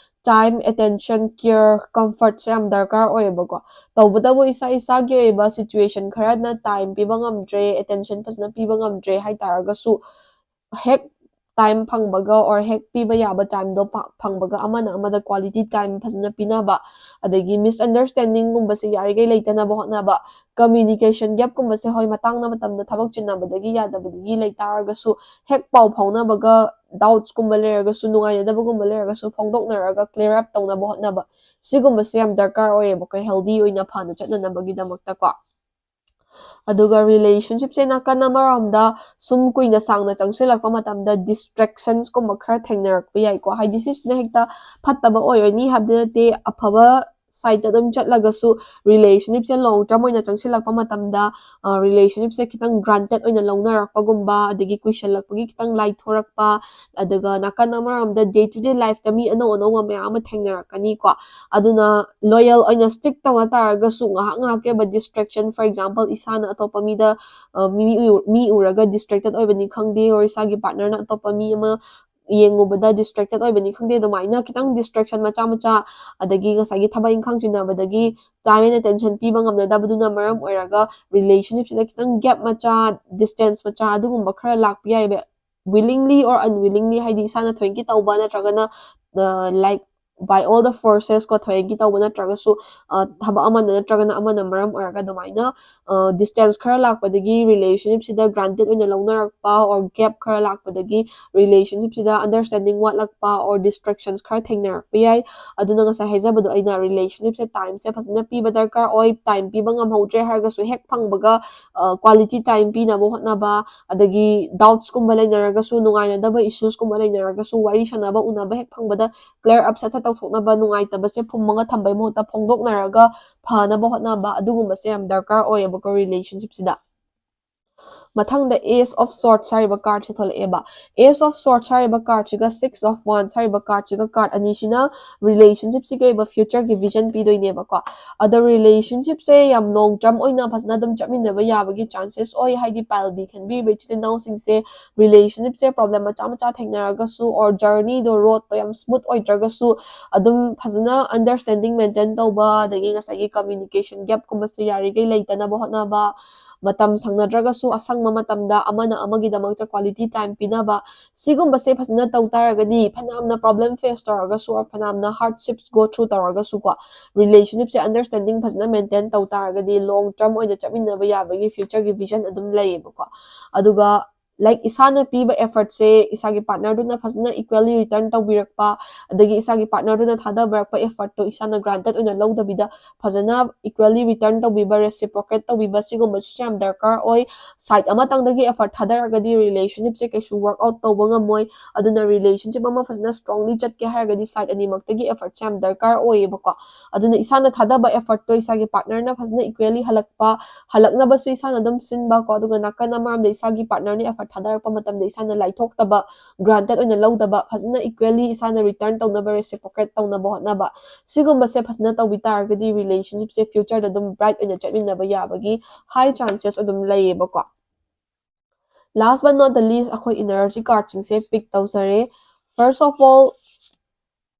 time, attention, care, comfort ꯁꯦ ꯌꯥꯝ ꯗꯔꯀꯥꯔ ꯑꯣꯏꯌꯦꯕꯀꯣ꯫ ꯇꯧꯕꯇꯕꯨ ꯏꯁꯥ ꯏꯁꯥꯒꯤ ꯑꯣꯏꯕ situation ꯈꯔꯅ time ꯄꯤꯕ ꯉꯝꯗ꯭ꯔꯦ, attention ꯐꯖꯅ ꯄꯤꯕ ꯉꯝꯗ꯭ꯔꯦ ꯍꯥꯏꯇꯥꯔꯒꯁꯨ, ꯍꯦꯛ time ꯐꯪꯕꯒ or ꯍꯦꯛ ꯄꯤꯕ ꯌꯥꯕ time ꯗꯣ ꯄꯥ-, ꯐꯪꯕꯒ ꯑꯃꯅ ꯑꯃꯗ quality time ꯐꯖꯅ ꯄꯤꯅꯕ, ꯑꯗꯒꯤ misunderstanding ꯒꯨꯝꯕꯁꯦ ꯌꯥꯔꯤꯈꯩ ꯂꯩꯇꯅꯕ ꯍꯣꯠꯅꯕ, communication gap ꯀꯨꯝꯕꯁꯦ, ꯍꯣꯏ, ꯃꯇꯥꯡ ꯃꯇꯝꯗ ꯊꯕꯛ ꯆꯤꯟꯅꯕꯗꯒꯤ ꯌꯥꯗꯕꯗꯒꯤ ꯂꯩ ꯇꯥꯔꯒꯁꯨ, ꯍꯦꯛ ꯄꯥꯎ ꯐꯥꯎꯅꯕꯒ doubts ꯀꯨꯝꯕ ꯂꯩꯔꯒꯁꯨ, ꯅꯨꯡꯉꯥꯏꯅꯗꯕꯒꯨꯝꯕ ꯂꯩꯔꯒꯁꯨ ꯐꯣꯡꯗꯣꯛꯅꯔꯒ clear up ꯇꯧꯅꯕ ꯍꯣꯠꯅꯕ, ꯁꯤꯒꯨꯝꯕꯁꯦ ꯌꯥꯝ ꯗꯔꯀꯥꯔ ꯑꯣꯏꯌꯦꯕꯀꯣ, healthy ꯑꯣꯏꯅ ꯐꯅ ꯆꯠꯅꯅꯕꯒꯤꯗꯃꯛꯇꯀꯣ꯫ ꯑꯗꯨꯒ relationship ꯁꯦ ꯅꯥꯀꯟ ꯑꯃꯔꯣꯝꯗ ꯁꯨꯝ ꯀꯨꯏꯅ ꯁꯥꯡꯅ ꯆꯪꯁꯤꯜꯂꯛꯄ ꯃꯇꯝꯗ distractions ꯀꯨꯝꯕ ꯈꯔ ꯊꯦꯡꯅꯔꯛꯄ ꯌꯥꯏꯀꯣ꯫ ꯍꯥꯏꯗꯤ ꯁꯤꯁꯤꯅ ꯍꯦꯛꯇ ꯐꯠꯇꯕ ꯑꯣꯏꯔꯅꯤ ꯍꯥꯏꯕꯗꯤ ꯅꯠꯇꯦ, ꯑꯐꯕ side ꯇ ꯑꯗꯨꯝ ꯆꯠꯂꯒꯁꯨ relationship ꯁꯦ long term ꯑꯣꯏꯅ ꯆꯪꯁꯤꯜꯂꯛꯄ ꯃꯇꯝꯗ, ꯑ, relationship ꯁꯦ ꯈꯤꯇꯪ granted ꯑꯣꯏꯅ ꯂꯧꯅꯔꯛꯄꯒꯨꯝꯕ, ꯑꯗꯒꯤ ꯀꯨꯏꯁꯜꯂꯛꯄꯒꯤ ꯈꯤꯇꯪ ꯂꯥꯏꯊꯣꯔꯛꯄ, ꯑꯗꯨꯒ ꯅꯥꯀꯟ ꯑꯃꯔꯣꯝꯗ day to day life ꯇ ꯃꯤ ꯑꯅꯧ ꯑꯅꯧꯕ ꯃꯌꯥꯝ ꯑꯃ ꯊꯦꯡꯅꯔꯛꯀꯅꯤꯀꯣ꯫ ꯑꯗꯨꯅ loyal ꯑꯣꯏꯅ stick ꯇꯧꯅ ꯇꯥꯔꯒꯁꯨ ꯉꯥꯏꯍꯥꯛ ꯉꯥꯏꯍꯥꯛꯀꯤ ꯑꯣꯏꯕ distraction, for example, ꯏꯁꯥꯅ ꯑꯇꯣꯞꯄ ꯃꯤꯗ, ꯑ, ꯃꯤ ꯎ-, ꯃꯤ ꯎꯔꯒ distracted ꯑꯣꯏꯕꯅꯤ ꯈꯪꯗꯦ, or ꯏꯁꯥꯒꯤ partner ꯅ ꯑꯇꯣꯞꯄ ꯃꯤ ꯑꯃ ꯌꯦꯡꯉꯨꯕꯗ distracted ꯑꯣꯏꯕꯅꯤ ꯈꯪꯗꯦ, ꯑꯗꯨꯃꯥꯏꯅ ꯈꯤꯇꯪ distraction ꯃꯆꯥ ꯃꯆꯥ, ꯑꯗꯒꯤ ꯉꯁꯥꯏꯒꯤ ꯊꯕꯛ ꯏꯪꯈꯥꯡ ꯆꯤꯟꯅꯕꯗꯒꯤ time and attention ꯄꯤꯕ ꯉꯝꯅꯗꯕꯗꯨꯅ ꯃꯔꯝ ꯑꯣꯏꯔꯒ relationship ꯁꯤꯗ ꯈꯤꯇꯪ gap ꯃꯆꯥ, distance ꯃꯆꯥ ꯑꯗꯨꯒꯨꯝꯕ ꯈꯔ ꯂꯥꯛꯄ ꯌꯥꯏꯑꯕ, willingly or unwillingly, ꯍꯥꯏꯗꯤ ꯏꯁꯥꯅ ꯊꯑꯣꯏꯀꯤ ꯇꯧꯕ ꯅꯠꯇ꯭ꯔꯒꯅ, ꯑ, like, by all the forces ꯀꯣ, ꯊꯑꯣꯏꯒꯤ ꯇꯧꯕ ꯅꯠꯇ꯭ꯔꯒꯁꯨ ꯊꯕꯛ ꯑꯃꯅ ꯅꯠꯇ꯭ꯔꯒꯅ ꯑꯃꯅ ꯃꯔꯝ ꯑꯣꯏꯔꯒ ꯑꯗꯨꯃꯥꯏꯅ distance ꯈꯔ ꯂꯥꯛꯄꯗꯒꯤ relationship ꯁꯤꯗ granted ꯑꯣꯏꯅ ꯂꯧꯅꯔꯛꯄ or gap ꯈꯔ ꯂꯥꯛꯄꯗꯒꯤ relationship ꯁꯤꯗ understanding ꯋꯥꯠꯂꯛꯄ or distractions ꯈꯔ ꯊꯦꯡꯅꯔꯛꯄ ꯌꯥꯏ꯫ ꯑꯗꯨꯅ ꯉꯁꯥꯏ ꯍꯥꯏꯖꯕꯗꯣ ꯑꯩꯅ relationship ꯁꯦ time ꯁꯦ ꯐꯖꯅ ꯄꯤꯕ ꯗꯔꯀꯥꯔ ꯑꯣꯏ꯫ Time ꯄꯤꯕ ꯉꯝꯍꯧꯗ꯭ꯔꯦ ꯍꯥꯏꯔꯒꯁꯨ ꯍꯦꯛ ꯐꯪꯕꯒ quality time ꯄꯤꯅꯕ ꯍꯣꯠꯅꯕ, ꯑꯗꯒꯤ doubts ꯀꯨꯝꯕ ꯂꯩꯅꯔꯒꯁꯨ, ꯅꯨꯡꯉꯥꯏꯅꯗꯕ issues ꯀꯨꯝꯕ ꯂꯩꯅꯔꯒꯁꯨ ꯋꯥꯔꯤ ꯁꯥꯟꯅꯕ ꯎꯅꯕ ꯍꯦꯛ ꯐꯪꯕꯗ clear up ꯁꯠ ꯁꯠ ꯇꯧꯊꯣꯛꯅꯕ, ꯅꯨꯡꯉꯥꯏꯇꯕꯁꯦ ꯐꯨꯝꯃꯒ ꯊꯝꯕꯩ ꯃꯍꯨꯠꯇ ꯐꯣꯡꯗꯣꯛꯅꯔꯒ ꯐꯅꯕ ꯍꯣꯠꯅꯕ, ꯑꯗꯨꯒꯨꯝꯕꯁꯦ ꯌꯥꯝ ꯗꯔꯀꯥꯔ ꯑꯣꯏꯌꯦꯕꯀꯣ relationship ꯁꯤꯗ꯫ ꯃꯊꯪꯗ Ace of Swords ꯍꯥꯏꯔꯤꯕ card say ꯊꯣꯛꯂꯛꯑꯦꯕ꯫ Ace of Swords ꯍꯥꯏꯔꯤꯕ card ꯁꯤꯒ Six of Wands ꯍꯥꯏꯔꯤꯕ card ꯁꯤꯒ card ꯑꯅꯤꯁꯤꯅ relationship ꯁꯤꯒꯤ ꯑꯣꯏꯕ future ꯒꯤ vision ꯄꯤꯗꯣꯏꯅꯦꯕꯀꯣ꯫ ꯑꯗꯣ relationship ꯁꯦ ꯌꯥꯝ long term ꯑꯣꯏꯅ ꯐꯖꯅ ꯑꯗꯨꯝ ꯆꯠꯃꯤꯟꯅꯕ ꯌꯥꯕꯒꯤ chances ꯑꯣꯏ꯫ ꯍꯥꯏꯗꯤ pile B ꯈꯟꯕꯤꯔꯤꯕ ꯏꯆꯤꯜ ꯏꯅꯥꯎꯁꯤꯡꯁꯦ relationship ꯁꯦ problem ꯃꯆꯥ ꯃꯆꯥ ꯊꯦꯡꯅꯔꯒꯁꯨ or journey ꯗꯣ, road ꯇꯣ ꯌꯥꯝ smooth ꯑꯣꯏꯗ꯭ꯔꯒꯁꯨ ꯑꯗꯨꯝ ꯐꯖꯅ understanding maintain ꯇꯧꯕ, ꯑꯗꯒꯤ ꯉꯁꯥꯏꯒꯤ communication gap ꯀꯨꯝꯕꯁꯦ ꯌꯥꯔꯤꯈꯩ ꯂꯩꯇꯅꯕ ꯍꯣꯠꯅꯕ, ꯃꯇꯝ ꯁꯪꯅꯗ꯭ꯔꯒꯁꯨ ꯑꯁꯪꯕ ꯃꯇꯝꯗ ꯑꯃꯅ ꯑꯃꯒꯤꯗꯃꯛꯇ quality time ꯄꯤꯅꯕ, ꯁꯤꯒꯨꯝꯕꯁꯦ ꯐꯖꯅ ꯇꯧ ꯇꯥꯔꯒꯗꯤ ꯐꯅꯌꯥꯝꯅ problem face ꯇꯧꯔꯒꯁꯨ or ꯐꯅꯌꯥꯝꯅ hardships go through ꯇꯧꯔꯒꯁꯨꯀꯣ, relationship say understanding ꯐꯖꯅ maintain ꯇꯧ ꯇꯥꯔꯒꯗꯤ long term ꯑꯣꯏꯅ ꯆꯠꯃꯤꯟꯅꯕ ꯌꯥꯕꯒꯤ future ꯒꯤ vision ꯑꯗꯨꯝ ꯂꯩꯌꯦꯕꯀꯣ꯫ ꯑꯗꯨꯒ like ꯏꯁꯥꯅ ꯄꯤꯕ effort ꯁꯦ ꯏꯁꯥꯒꯤ partner ꯗꯨꯅ ꯐꯖꯅ equally return ꯇꯧꯕꯤꯔꯛꯄ, ꯑꯗꯒꯤ ꯏꯁꯥꯒꯤ partner ꯗꯨꯅ ꯊꯥꯗꯕꯤꯔꯛꯄ effort ꯇꯣ ꯏꯁꯥꯅ granted ꯑꯣꯏꯅ ꯂꯧꯗꯕꯤꯗ ꯐꯖꯅ equally return ꯇꯧꯕꯤꯕ, reciprocate ꯇꯧꯕꯤꯕ, ꯁꯤꯒꯨꯝꯕꯁꯤꯁꯨ ꯌꯥꯝ ꯗꯔꯀꯥꯔ ꯑꯣꯏ꯫ Side ꯑꯃꯇꯪꯗꯒꯤ effort ꯊꯥꯗꯔꯒꯗꯤ relationship ꯁꯦ ꯀꯩꯁꯨ work out ꯇꯧꯕ ꯉꯝꯃꯣꯏ꯫ ꯑꯗꯨꯅ relationship ꯑꯃ ꯐꯖꯅ strongly ꯆꯠꯀꯦ ꯍꯥꯏꯔꯒꯗꯤ side ꯑꯅꯤꯃꯛꯇꯒꯤ effort ꯁꯦ ꯌꯥꯝ ꯗꯔꯀꯥꯔ ꯑꯣꯏꯌꯦꯕꯀꯣ꯫ ꯑꯗꯨꯅ ꯏꯁꯥꯅ ꯊꯥꯗꯕ effort ꯇꯣ ꯏꯁꯥꯒꯤ partner ꯅ ꯐꯖꯅ equally ꯍꯜꯂꯛꯄ, ꯍꯜꯂꯛꯅꯕꯁꯨ ꯏꯁꯥꯅ ꯑꯗꯨꯝ ꯁꯤꯟꯕ ꯀꯣ, ꯑꯗꯨꯒ ꯅꯥꯀꯟ ꯑꯃꯔꯣꯝꯗ ꯏꯁꯥꯒꯤ partner ꯅ effort ꯊꯥꯗꯔꯛꯄ ꯃꯇꯝꯗ ꯏꯁꯥꯅ ꯂꯥꯏꯊꯣꯛꯇꯕ, granted ꯑꯣꯏꯅ ꯂꯧꯗꯕ, ꯐꯖꯅ equally ꯏꯁꯥꯅ return ꯇꯧꯅꯕ, reciprocate ꯇꯧꯅꯕ ꯍꯣꯠꯅꯕ, ꯁꯤꯒꯨꯝꯕꯁꯦ ꯐꯖꯅ ꯇꯧꯕꯤ ꯇꯥꯔꯒꯗꯤ relationship ꯁꯦ future ꯗ ꯑꯗꯨꯝ bright ꯑꯣꯏꯅ ꯆꯠꯃꯤꯟꯅꯕ ꯌꯥꯕꯒꯤ high chances ꯑꯗꯨꯝ ꯂꯩꯌꯦꯕꯀꯣ꯫ Last but not the least, ꯑꯩꯈꯣꯏ energy card ꯁꯤꯡꯁꯦ pick ꯇꯧꯖꯔꯦ꯫ First of all,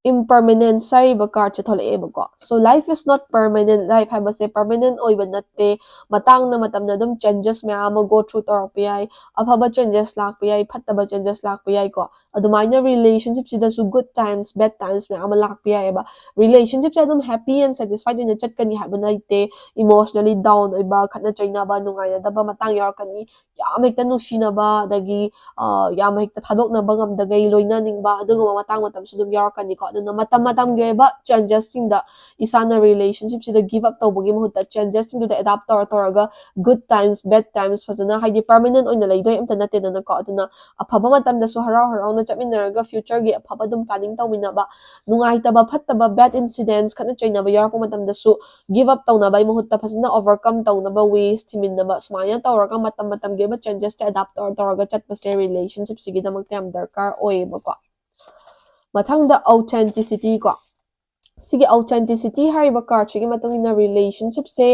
impermanence ꯍꯥꯏꯔꯤꯕ card say ꯊꯣꯛꯂꯛꯑꯦꯕꯀꯣ꯫ So life is not permanent, life ꯍꯥꯏꯕꯁꯦ permanent ꯑꯣꯏꯕ ꯅꯠꯇꯦ꯫ ꯃꯇꯥꯡꯅ ꯃꯇꯝꯅ ꯑꯗꯨꯝ changes ꯃꯌꯥꯝ ꯑꯃ go through ꯇꯧꯔꯛꯄ ꯌꯥꯏ, ꯑꯐꯕ changes ꯂꯥꯛꯄ ꯌꯥꯏ, ꯐꯠꯇꯕ changes ꯂꯥꯛꯄ ꯌꯥꯏꯀꯣ꯫ ꯑꯗꯨꯃꯥꯏꯅ relationship ꯁꯤꯗꯁꯨ good times, bad times ꯃꯌꯥꯝ ꯑꯃ ꯂꯥꯛꯄ ꯌꯥꯏꯑꯕ꯫ Relationship ꯁꯦ ꯑꯗꯨꯝ happy and satisfied ꯑꯣꯏꯅ ꯆꯠꯀꯅꯤ ꯍꯥꯏꯕ ꯂꯩꯇꯦ꯫ Emotionally down ꯑꯣꯏꯕ, ꯈꯠꯅ ꯆꯩꯅꯕ, ꯅꯨꯡꯉꯥꯏꯅꯗꯕ ꯃꯇꯥꯡ ꯌꯥꯎꯔꯛꯀꯅꯤ꯫ ꯌꯥꯝ ꯍꯦꯛꯇ ꯅꯨꯡꯁꯤꯅꯕ, ꯑꯗꯒꯤ ꯑ, ꯌꯥꯝ ꯍꯦꯛꯇ ꯊꯥꯗꯣꯛꯅꯕ ꯉꯝꯗꯒꯩ ꯂꯣꯏꯅꯅꯤꯡꯕ, ꯑꯗꯨꯒꯨꯝꯕ ꯃꯇꯥꯡ ꯃꯇꯝꯁꯨ ꯑꯗꯨꯝ ꯌꯥꯎꯔꯛꯀꯅꯤꯀꯣ꯫ ꯑꯗꯨꯅ ꯃꯇꯝ ꯃꯇꯝꯒꯤ ꯑꯣꯏꯕ changes ꯁꯤꯡꯗ ꯏꯁꯥꯅ relationship ꯁꯤꯗ give up ꯇꯧꯕꯒꯤ ꯃꯍꯨꯠꯇ changes ꯁꯤꯡꯗꯨꯗ adapt ꯇꯧꯔ ꯇꯧꯔꯒ good times, bad times ꯐꯖꯅ, ꯍꯥꯏꯗꯤ permanent ꯑꯣꯏꯅ ꯂꯩꯗꯣꯏ ꯑꯝꯇ ꯅꯠꯇꯦꯗꯅꯀꯣ꯫ ꯑꯗꯨꯅ ꯑꯐꯕ ꯃꯇꯝꯗꯁꯨ ꯍꯔꯥꯎ ꯍꯔꯥꯎꯅ ꯆꯠꯃꯤꯟꯅꯔꯒ future ꯒꯤ ꯑꯐꯕ ꯑꯗꯨꯝ planning ꯇꯧꯃꯤꯟꯅꯕ, ꯅꯨꯡꯉꯥꯏꯇꯕ ꯐꯠꯇꯕ bad incidents, ꯈꯠꯅ ꯆꯩꯅꯕ ꯌꯥꯎꯔꯛꯄ ꯃꯇꯝꯗꯁꯨ give up ꯇꯧꯅꯕꯒꯤ ꯃꯍꯨꯠꯇ ꯐꯖꯅ overcome ꯇꯧꯅꯕ ways ꯊꯤꯃꯤꯟꯅꯕ, ꯁꯨꯃꯥꯏꯅ ꯇꯧꯔꯒ ꯃꯇꯝ ꯃꯇꯝꯒꯤ ꯑꯣꯏꯕ changes ꯇ adapt ꯇꯧꯔ ꯇꯧꯔꯒ ꯆꯠꯄꯁꯦ relationship ꯁꯤꯒꯤꯗꯃꯛꯇ ꯌꯥꯝ ꯗꯔꯀꯥꯔ ꯑꯣꯏꯌꯦꯕꯀꯣ꯫ ꯃꯊꯪꯗ authenticity ꯀꯣ꯫ ꯁꯤꯒꯤ authenticity ꯍꯥꯏꯔꯤꯕ card ꯁꯤꯒꯤ ꯃꯇꯨꯡ ꯏꯟꯅ relationship ꯁꯦ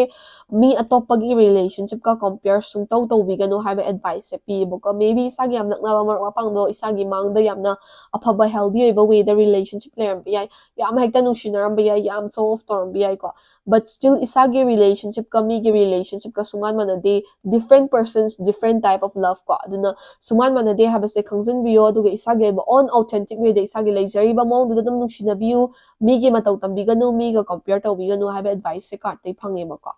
ꯃꯤ ꯑꯇꯣꯞꯄꯒꯤ relationship ꯀ compare ꯁꯨꯡꯇꯧ ꯇꯧꯕꯤꯒꯅꯨ ꯍꯥꯏꯕ advice ꯁꯦ ꯄꯤꯌꯦꯕꯀꯣ꯫ Maybe ꯏꯁꯥꯒꯤ ꯌꯥꯝ ꯅꯛꯅꯕ ꯃꯔꯨꯞ ꯃꯄꯥꯡꯗꯣ ꯏꯁꯥꯒꯤ ꯃꯥꯡꯗ ꯌꯥꯝꯅ ꯑꯐꯕ healthy ꯑꯣꯏꯕ way ꯗ relationship ꯂꯩꯔꯝꯕ ꯌꯥꯏ, ꯌꯥꯝ ꯍꯦꯛꯇ ꯅꯨꯡꯁꯤꯅꯔꯝꯕ ꯌꯥꯏ, ꯌꯥꯝ show off ꯇꯧꯔꯝꯕ ꯌꯥꯏꯀꯣ꯫ But still ꯏꯁꯥꯒꯤ relationship ꯀ ꯃꯤꯒꯤ relationship ꯀ ꯁꯨꯡꯃꯥꯟ ꯃꯥꯟꯅꯗꯦ꯫ Different persons, different type of love ꯀꯣ꯫ ꯑꯗꯨꯅ ꯁꯨꯡꯃꯥꯟ ꯃꯥꯟꯅꯗꯦ ꯍꯥꯏꯕꯁꯦ ꯈꯪꯖꯤꯟꯕꯤꯌꯣ꯫ ꯑꯗꯨꯒ ꯏꯁꯥꯒꯤ ꯑꯣꯏꯕ own authentic way ꯗ ꯏꯁꯥꯒꯤ ꯂꯩꯖꯔꯤꯕ ꯃꯑꯣꯡꯗꯨꯗ ꯑꯗꯨꯝ ꯅꯨꯡꯁꯤꯅꯕꯤꯌꯨ꯫ ꯃꯤꯒꯤ ꯃꯇꯧ ꯇꯝꯕꯤꯒꯅꯨ, ꯃꯤꯒ compare ꯇꯧꯕꯤꯒꯅꯨ ꯍꯥꯏꯕ advice ꯁꯦ card ꯇꯩ ꯐꯪꯉꯦꯕꯀꯣ꯫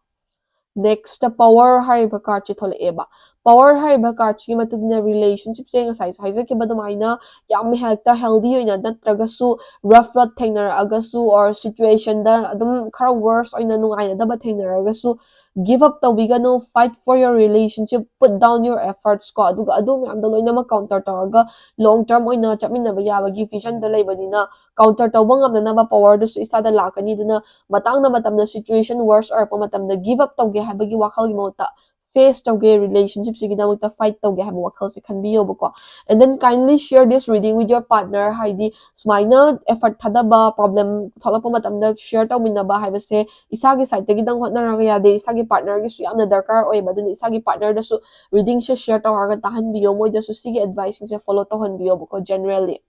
Next ꯇ power ꯍꯥꯏꯔꯤꯕ card ꯁꯦ ꯊꯣꯛꯂꯛꯑꯦꯕ꯫ Power ꯍꯥꯏꯔꯤꯕ card ꯁꯤꯒꯤ ꯃꯇꯨꯡ ꯏꯟꯅ relationship ꯁꯦ ꯉꯁꯥꯏꯁꯨ ꯍꯥꯏꯖꯈꯤꯕ ꯑꯗꯨꯃꯥꯏꯅ ꯌꯥꯝ ꯍꯦꯛꯇ healthy ꯑꯣꯏꯅ ꯅꯠꯇ꯭ꯔꯒꯁꯨ, rough road ꯊꯦꯡꯅꯔꯛꯑꯒꯁꯨ, or situation ꯗ ꯑꯗꯨꯝ ꯈꯔ worse ꯑꯣꯏꯅ ꯅꯨꯡꯉꯥꯏꯅꯗꯕ ꯊꯦꯡꯅꯔꯒꯁꯨ, give up ꯇꯧꯕꯤꯒꯅꯨ, fight for your relationship, put down your efforts ꯀꯣ꯫ ꯑꯗꯨꯒ ꯑꯗꯨ ꯃꯌꯥꯝꯗꯣ ꯂꯣꯏꯅꯃꯛ counter ꯇꯧꯔꯒ long term ꯑꯣꯏꯅ ꯆꯠꯃꯤꯟꯅꯕ ꯌꯥꯕꯒꯤ vision ꯗ ꯂꯩꯕꯅꯤꯅ, counter ꯇꯧꯕ ꯉꯝꯅꯅꯕ power ꯗꯨꯁꯨ ꯏꯁꯥꯗ ꯂꯥꯛꯀꯅꯤ꯫ ꯑꯗꯨꯅ ꯃꯇꯥꯡꯅ ꯃꯇꯝꯗ situation worse ꯑꯣꯏꯔꯛꯄ ꯃꯇꯝꯗ give up ꯇꯧꯒꯦ ꯍꯥꯏꯕꯒꯤ ꯋꯥꯈꯜꯒꯤ ꯃꯍꯨꯠꯇ face ꯇꯧꯒꯦ, relationship ꯁꯤꯒꯤꯗꯃꯛꯇ fight ꯇꯧꯒꯦ ꯍꯥꯏꯕ ꯋꯥꯈꯜꯁꯦ ꯈꯟꯕꯤꯌꯣꯕꯀꯣ꯫ And then kindly share this reading with your partner. ꯍꯥꯏꯗꯤ ꯁꯨꯃꯥꯏꯅ effort ꯊꯥꯗꯕ, problem ꯊꯣꯛꯂꯛꯄ ꯃꯇꯝꯗ share ꯇꯧꯃꯤꯟꯅꯕ ꯍꯥꯏꯕꯁꯦ ꯏꯁꯥꯒꯤ side ꯇꯒꯤꯗꯪ ꯍꯣꯠꯅꯔꯒ ꯌꯥꯗꯦ, ꯏꯁꯥꯒꯤ partner ꯒꯤꯁꯨ ꯌꯥꯝꯅ ꯗꯔꯀꯥꯔ ꯑꯣꯏꯌꯦꯕ꯫ ꯑꯗꯨꯅ ꯏꯁꯥꯒꯤ partner ꯗꯁꯨ reading ꯁꯦ share ꯇꯧꯔꯒ ꯇꯥꯍꯟꯕꯤꯌꯣ, ꯃꯣꯏꯗꯁꯨ ꯁꯤꯒꯤ advice ꯁꯤꯡꯁꯦ follow ꯇꯧꯍꯟꯕꯤꯌꯣꯕꯀꯣ, generally꯫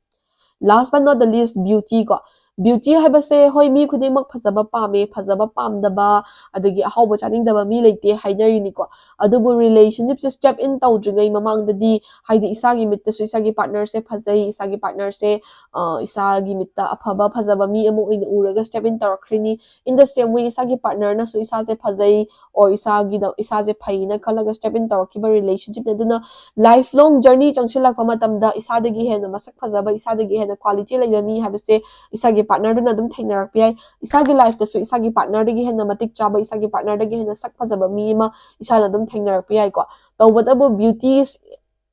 Last but not the least, beauty ꯀꯣ. Beauty ꯍꯥꯏꯕꯁꯦ, ꯍꯣꯏ, ꯃꯤ ꯈꯨꯗꯤꯡꯃꯛ ꯐꯖꯕ ꯄꯥꯝꯃꯦ, ꯐꯖꯕ ꯄꯥꯝꯗꯕ, ꯑꯗꯒꯤ ꯑꯍꯥꯎꯕ ꯆꯥꯅꯤꯡꯗꯕ ꯃꯤ ꯂꯩꯇꯦ ꯍꯥꯏꯅꯔꯤꯅꯤꯀꯣ꯫ ꯑꯗꯨꯕꯨ relationship ꯁꯦ step in ꯇꯧꯗ꯭ꯔꯤꯉꯩ ꯃꯃꯥꯡꯗꯗꯤ, ꯍꯥꯏꯗꯤ ꯏꯁꯥꯒꯤ ꯃꯤꯠꯇꯁꯨ ꯏꯁꯥꯒꯤ partner ꯁꯦ ꯐꯖꯩ, ꯏꯁꯥꯒꯤ partner ꯁꯦ, ꯑ, ꯏꯁꯥꯒꯤ ꯃꯤꯠꯇ ꯑꯐꯕ ꯐꯖꯕ ꯃꯤ ꯑꯃ ꯑꯣꯏꯅ ꯎꯔꯒ step in ꯇꯧꯔꯛꯈ꯭ꯔꯤꯅꯤ꯫ In the same way, ꯏꯁꯥꯒꯤ partner ꯅꯁꯨ ꯏꯁꯥꯁꯦ ꯐꯖꯩ, or ꯏꯁꯥꯒꯤꯗ, ꯏꯁꯥꯁꯦ ꯐꯩꯅ ꯈꯜꯂꯒ step in ꯇꯧꯔꯛꯈꯤꯕ relationship ꯅꯤ꯫ ꯑꯗꯨꯅ lifelong journey ꯆꯪꯁꯤꯜꯂꯛꯄ ꯃꯇꯝꯗ ꯏꯁꯥꯗꯒꯤ ꯍꯦꯟꯅ ꯃꯁꯛ ꯐꯖꯕ, ꯏꯁꯥꯗꯒꯤ ꯍꯦꯟꯅ quality ꯂꯩꯕ ꯃꯤ ꯍꯥꯏꯕꯁꯦ ꯏꯁꯥꯒꯤ partner ꯗꯨꯅ ꯑꯗꯨꯝ ꯊꯦꯡꯅꯔꯛꯄ ꯌꯥꯏ꯫ ꯏꯁꯥꯒꯤ life ꯇꯁꯨ ꯏꯁꯥꯒꯤ partner ꯗꯒꯤ ꯍꯦꯟꯅ ꯃꯇꯤꯛ ꯆꯥꯕ, ꯏꯁꯥꯒꯤ partner ꯗꯒꯤ ꯍꯦꯟꯅ ꯁꯛ ꯐꯖꯕ ꯃꯤ ꯑꯃ ꯏꯁꯥꯅ ꯑꯗꯨꯝ ꯊꯦꯡꯅꯔꯛꯄ ꯌꯥꯏꯀꯣ꯫ ꯇꯧꯕꯇꯕꯨ beauty is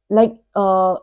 like, uh,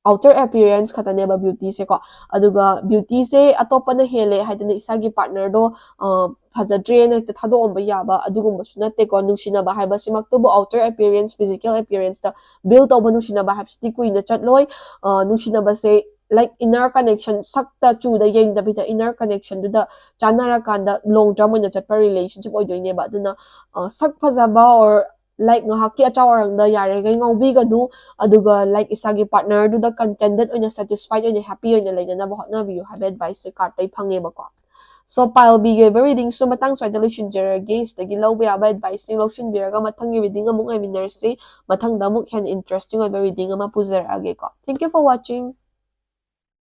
outer appearance ꯈꯛꯇꯅꯦꯕ beauty ꯁꯦꯀꯣ꯫ ꯑꯗꯨꯒ beauty ꯁꯦ ꯑꯇꯣꯞꯄꯅ ꯍꯦꯜꯂꯦ ꯍꯥꯏꯗꯅ ꯏꯁꯥꯒꯤ partner ꯗꯣ, ꯑ, ꯐꯖꯗ꯭ꯔꯦꯅ ꯍꯦꯛꯇ ꯊꯥꯗꯣꯛꯑꯝꯕ ꯌꯥꯕ ꯑꯗꯨꯒꯨꯝꯕꯁꯨ ꯅꯠꯇꯦꯀꯣ꯫ ꯅꯨꯡꯁꯤꯅꯕ ꯍꯥꯏꯕꯁꯤꯃꯛꯇꯕꯨ outer appearance, physical appearance ꯇ build ꯇꯧꯕ ꯅꯨꯡꯁꯤꯅꯕ ꯍꯥꯏꯕꯁꯤꯗꯤ ꯀꯨꯏꯅ ꯆꯠꯂꯣꯏ꯫ ꯑ, ꯅꯨꯡꯁꯤꯅꯕꯁꯦ like inner connection, ꯁꯛꯇ ꯆꯨꯗ ꯌꯦꯡꯗꯕꯤꯗ inner connection ꯗꯨꯗ ꯆꯥꯟꯅꯔꯀꯥꯟꯗ long term ꯑꯣꯏꯅ ꯆꯠꯄ relationship ꯑꯣꯏꯗꯣꯏꯅꯦꯕ꯫ ꯑꯗꯨꯅ, ꯑ, ꯁꯛ ꯐꯖꯕ or like ꯉꯥꯏꯍꯥꯛꯀꯤ ꯑꯆꯥꯎ ꯑꯔꯥꯡꯗ ꯌꯥꯔꯤꯈꯩ ꯉꯥꯎꯕꯤꯒꯅꯨ, ꯑꯗꯨꯒ like ꯏꯁꯥꯒꯤ partner ꯗꯨꯗ contented ꯑꯣꯏꯅ, satisfied ꯑꯣꯏꯅ, happy ꯑꯣꯏꯅ ꯂꯩꯅꯅꯕ ꯍꯣꯠꯅꯕꯤꯌꯨ ꯍꯥꯏꯕ advice ꯁꯦ card ꯇꯩ ꯐꯪꯉꯦꯕꯀꯣ꯫ So, pile B ꯒꯤ ꯑꯣꯏꯕ reading ꯁꯨ ꯃꯇꯥꯡ ꯁ꯭ꯋꯥꯏꯗ ꯂꯣꯏꯁꯤꯟꯖꯔꯒꯦ꯫ ꯁꯤꯗꯒꯤ ꯂꯧꯕ ꯌꯥꯕ advice ꯁꯤꯡ ꯂꯧꯁꯤꯟꯕꯤꯔꯒ ꯃꯊꯪꯒꯤ reading ꯑꯃꯨꯛ ꯉꯥꯏꯃꯤꯟꯅꯔꯁꯤ꯫ ꯃꯊꯪꯗ ꯑꯃꯨꯛ ꯍꯦꯟꯅ interesting ꯑꯣꯏꯕ reading ꯑꯃ ꯄꯨꯖꯔꯛꯑꯒꯦꯀꯣ꯫ Thank you for watching.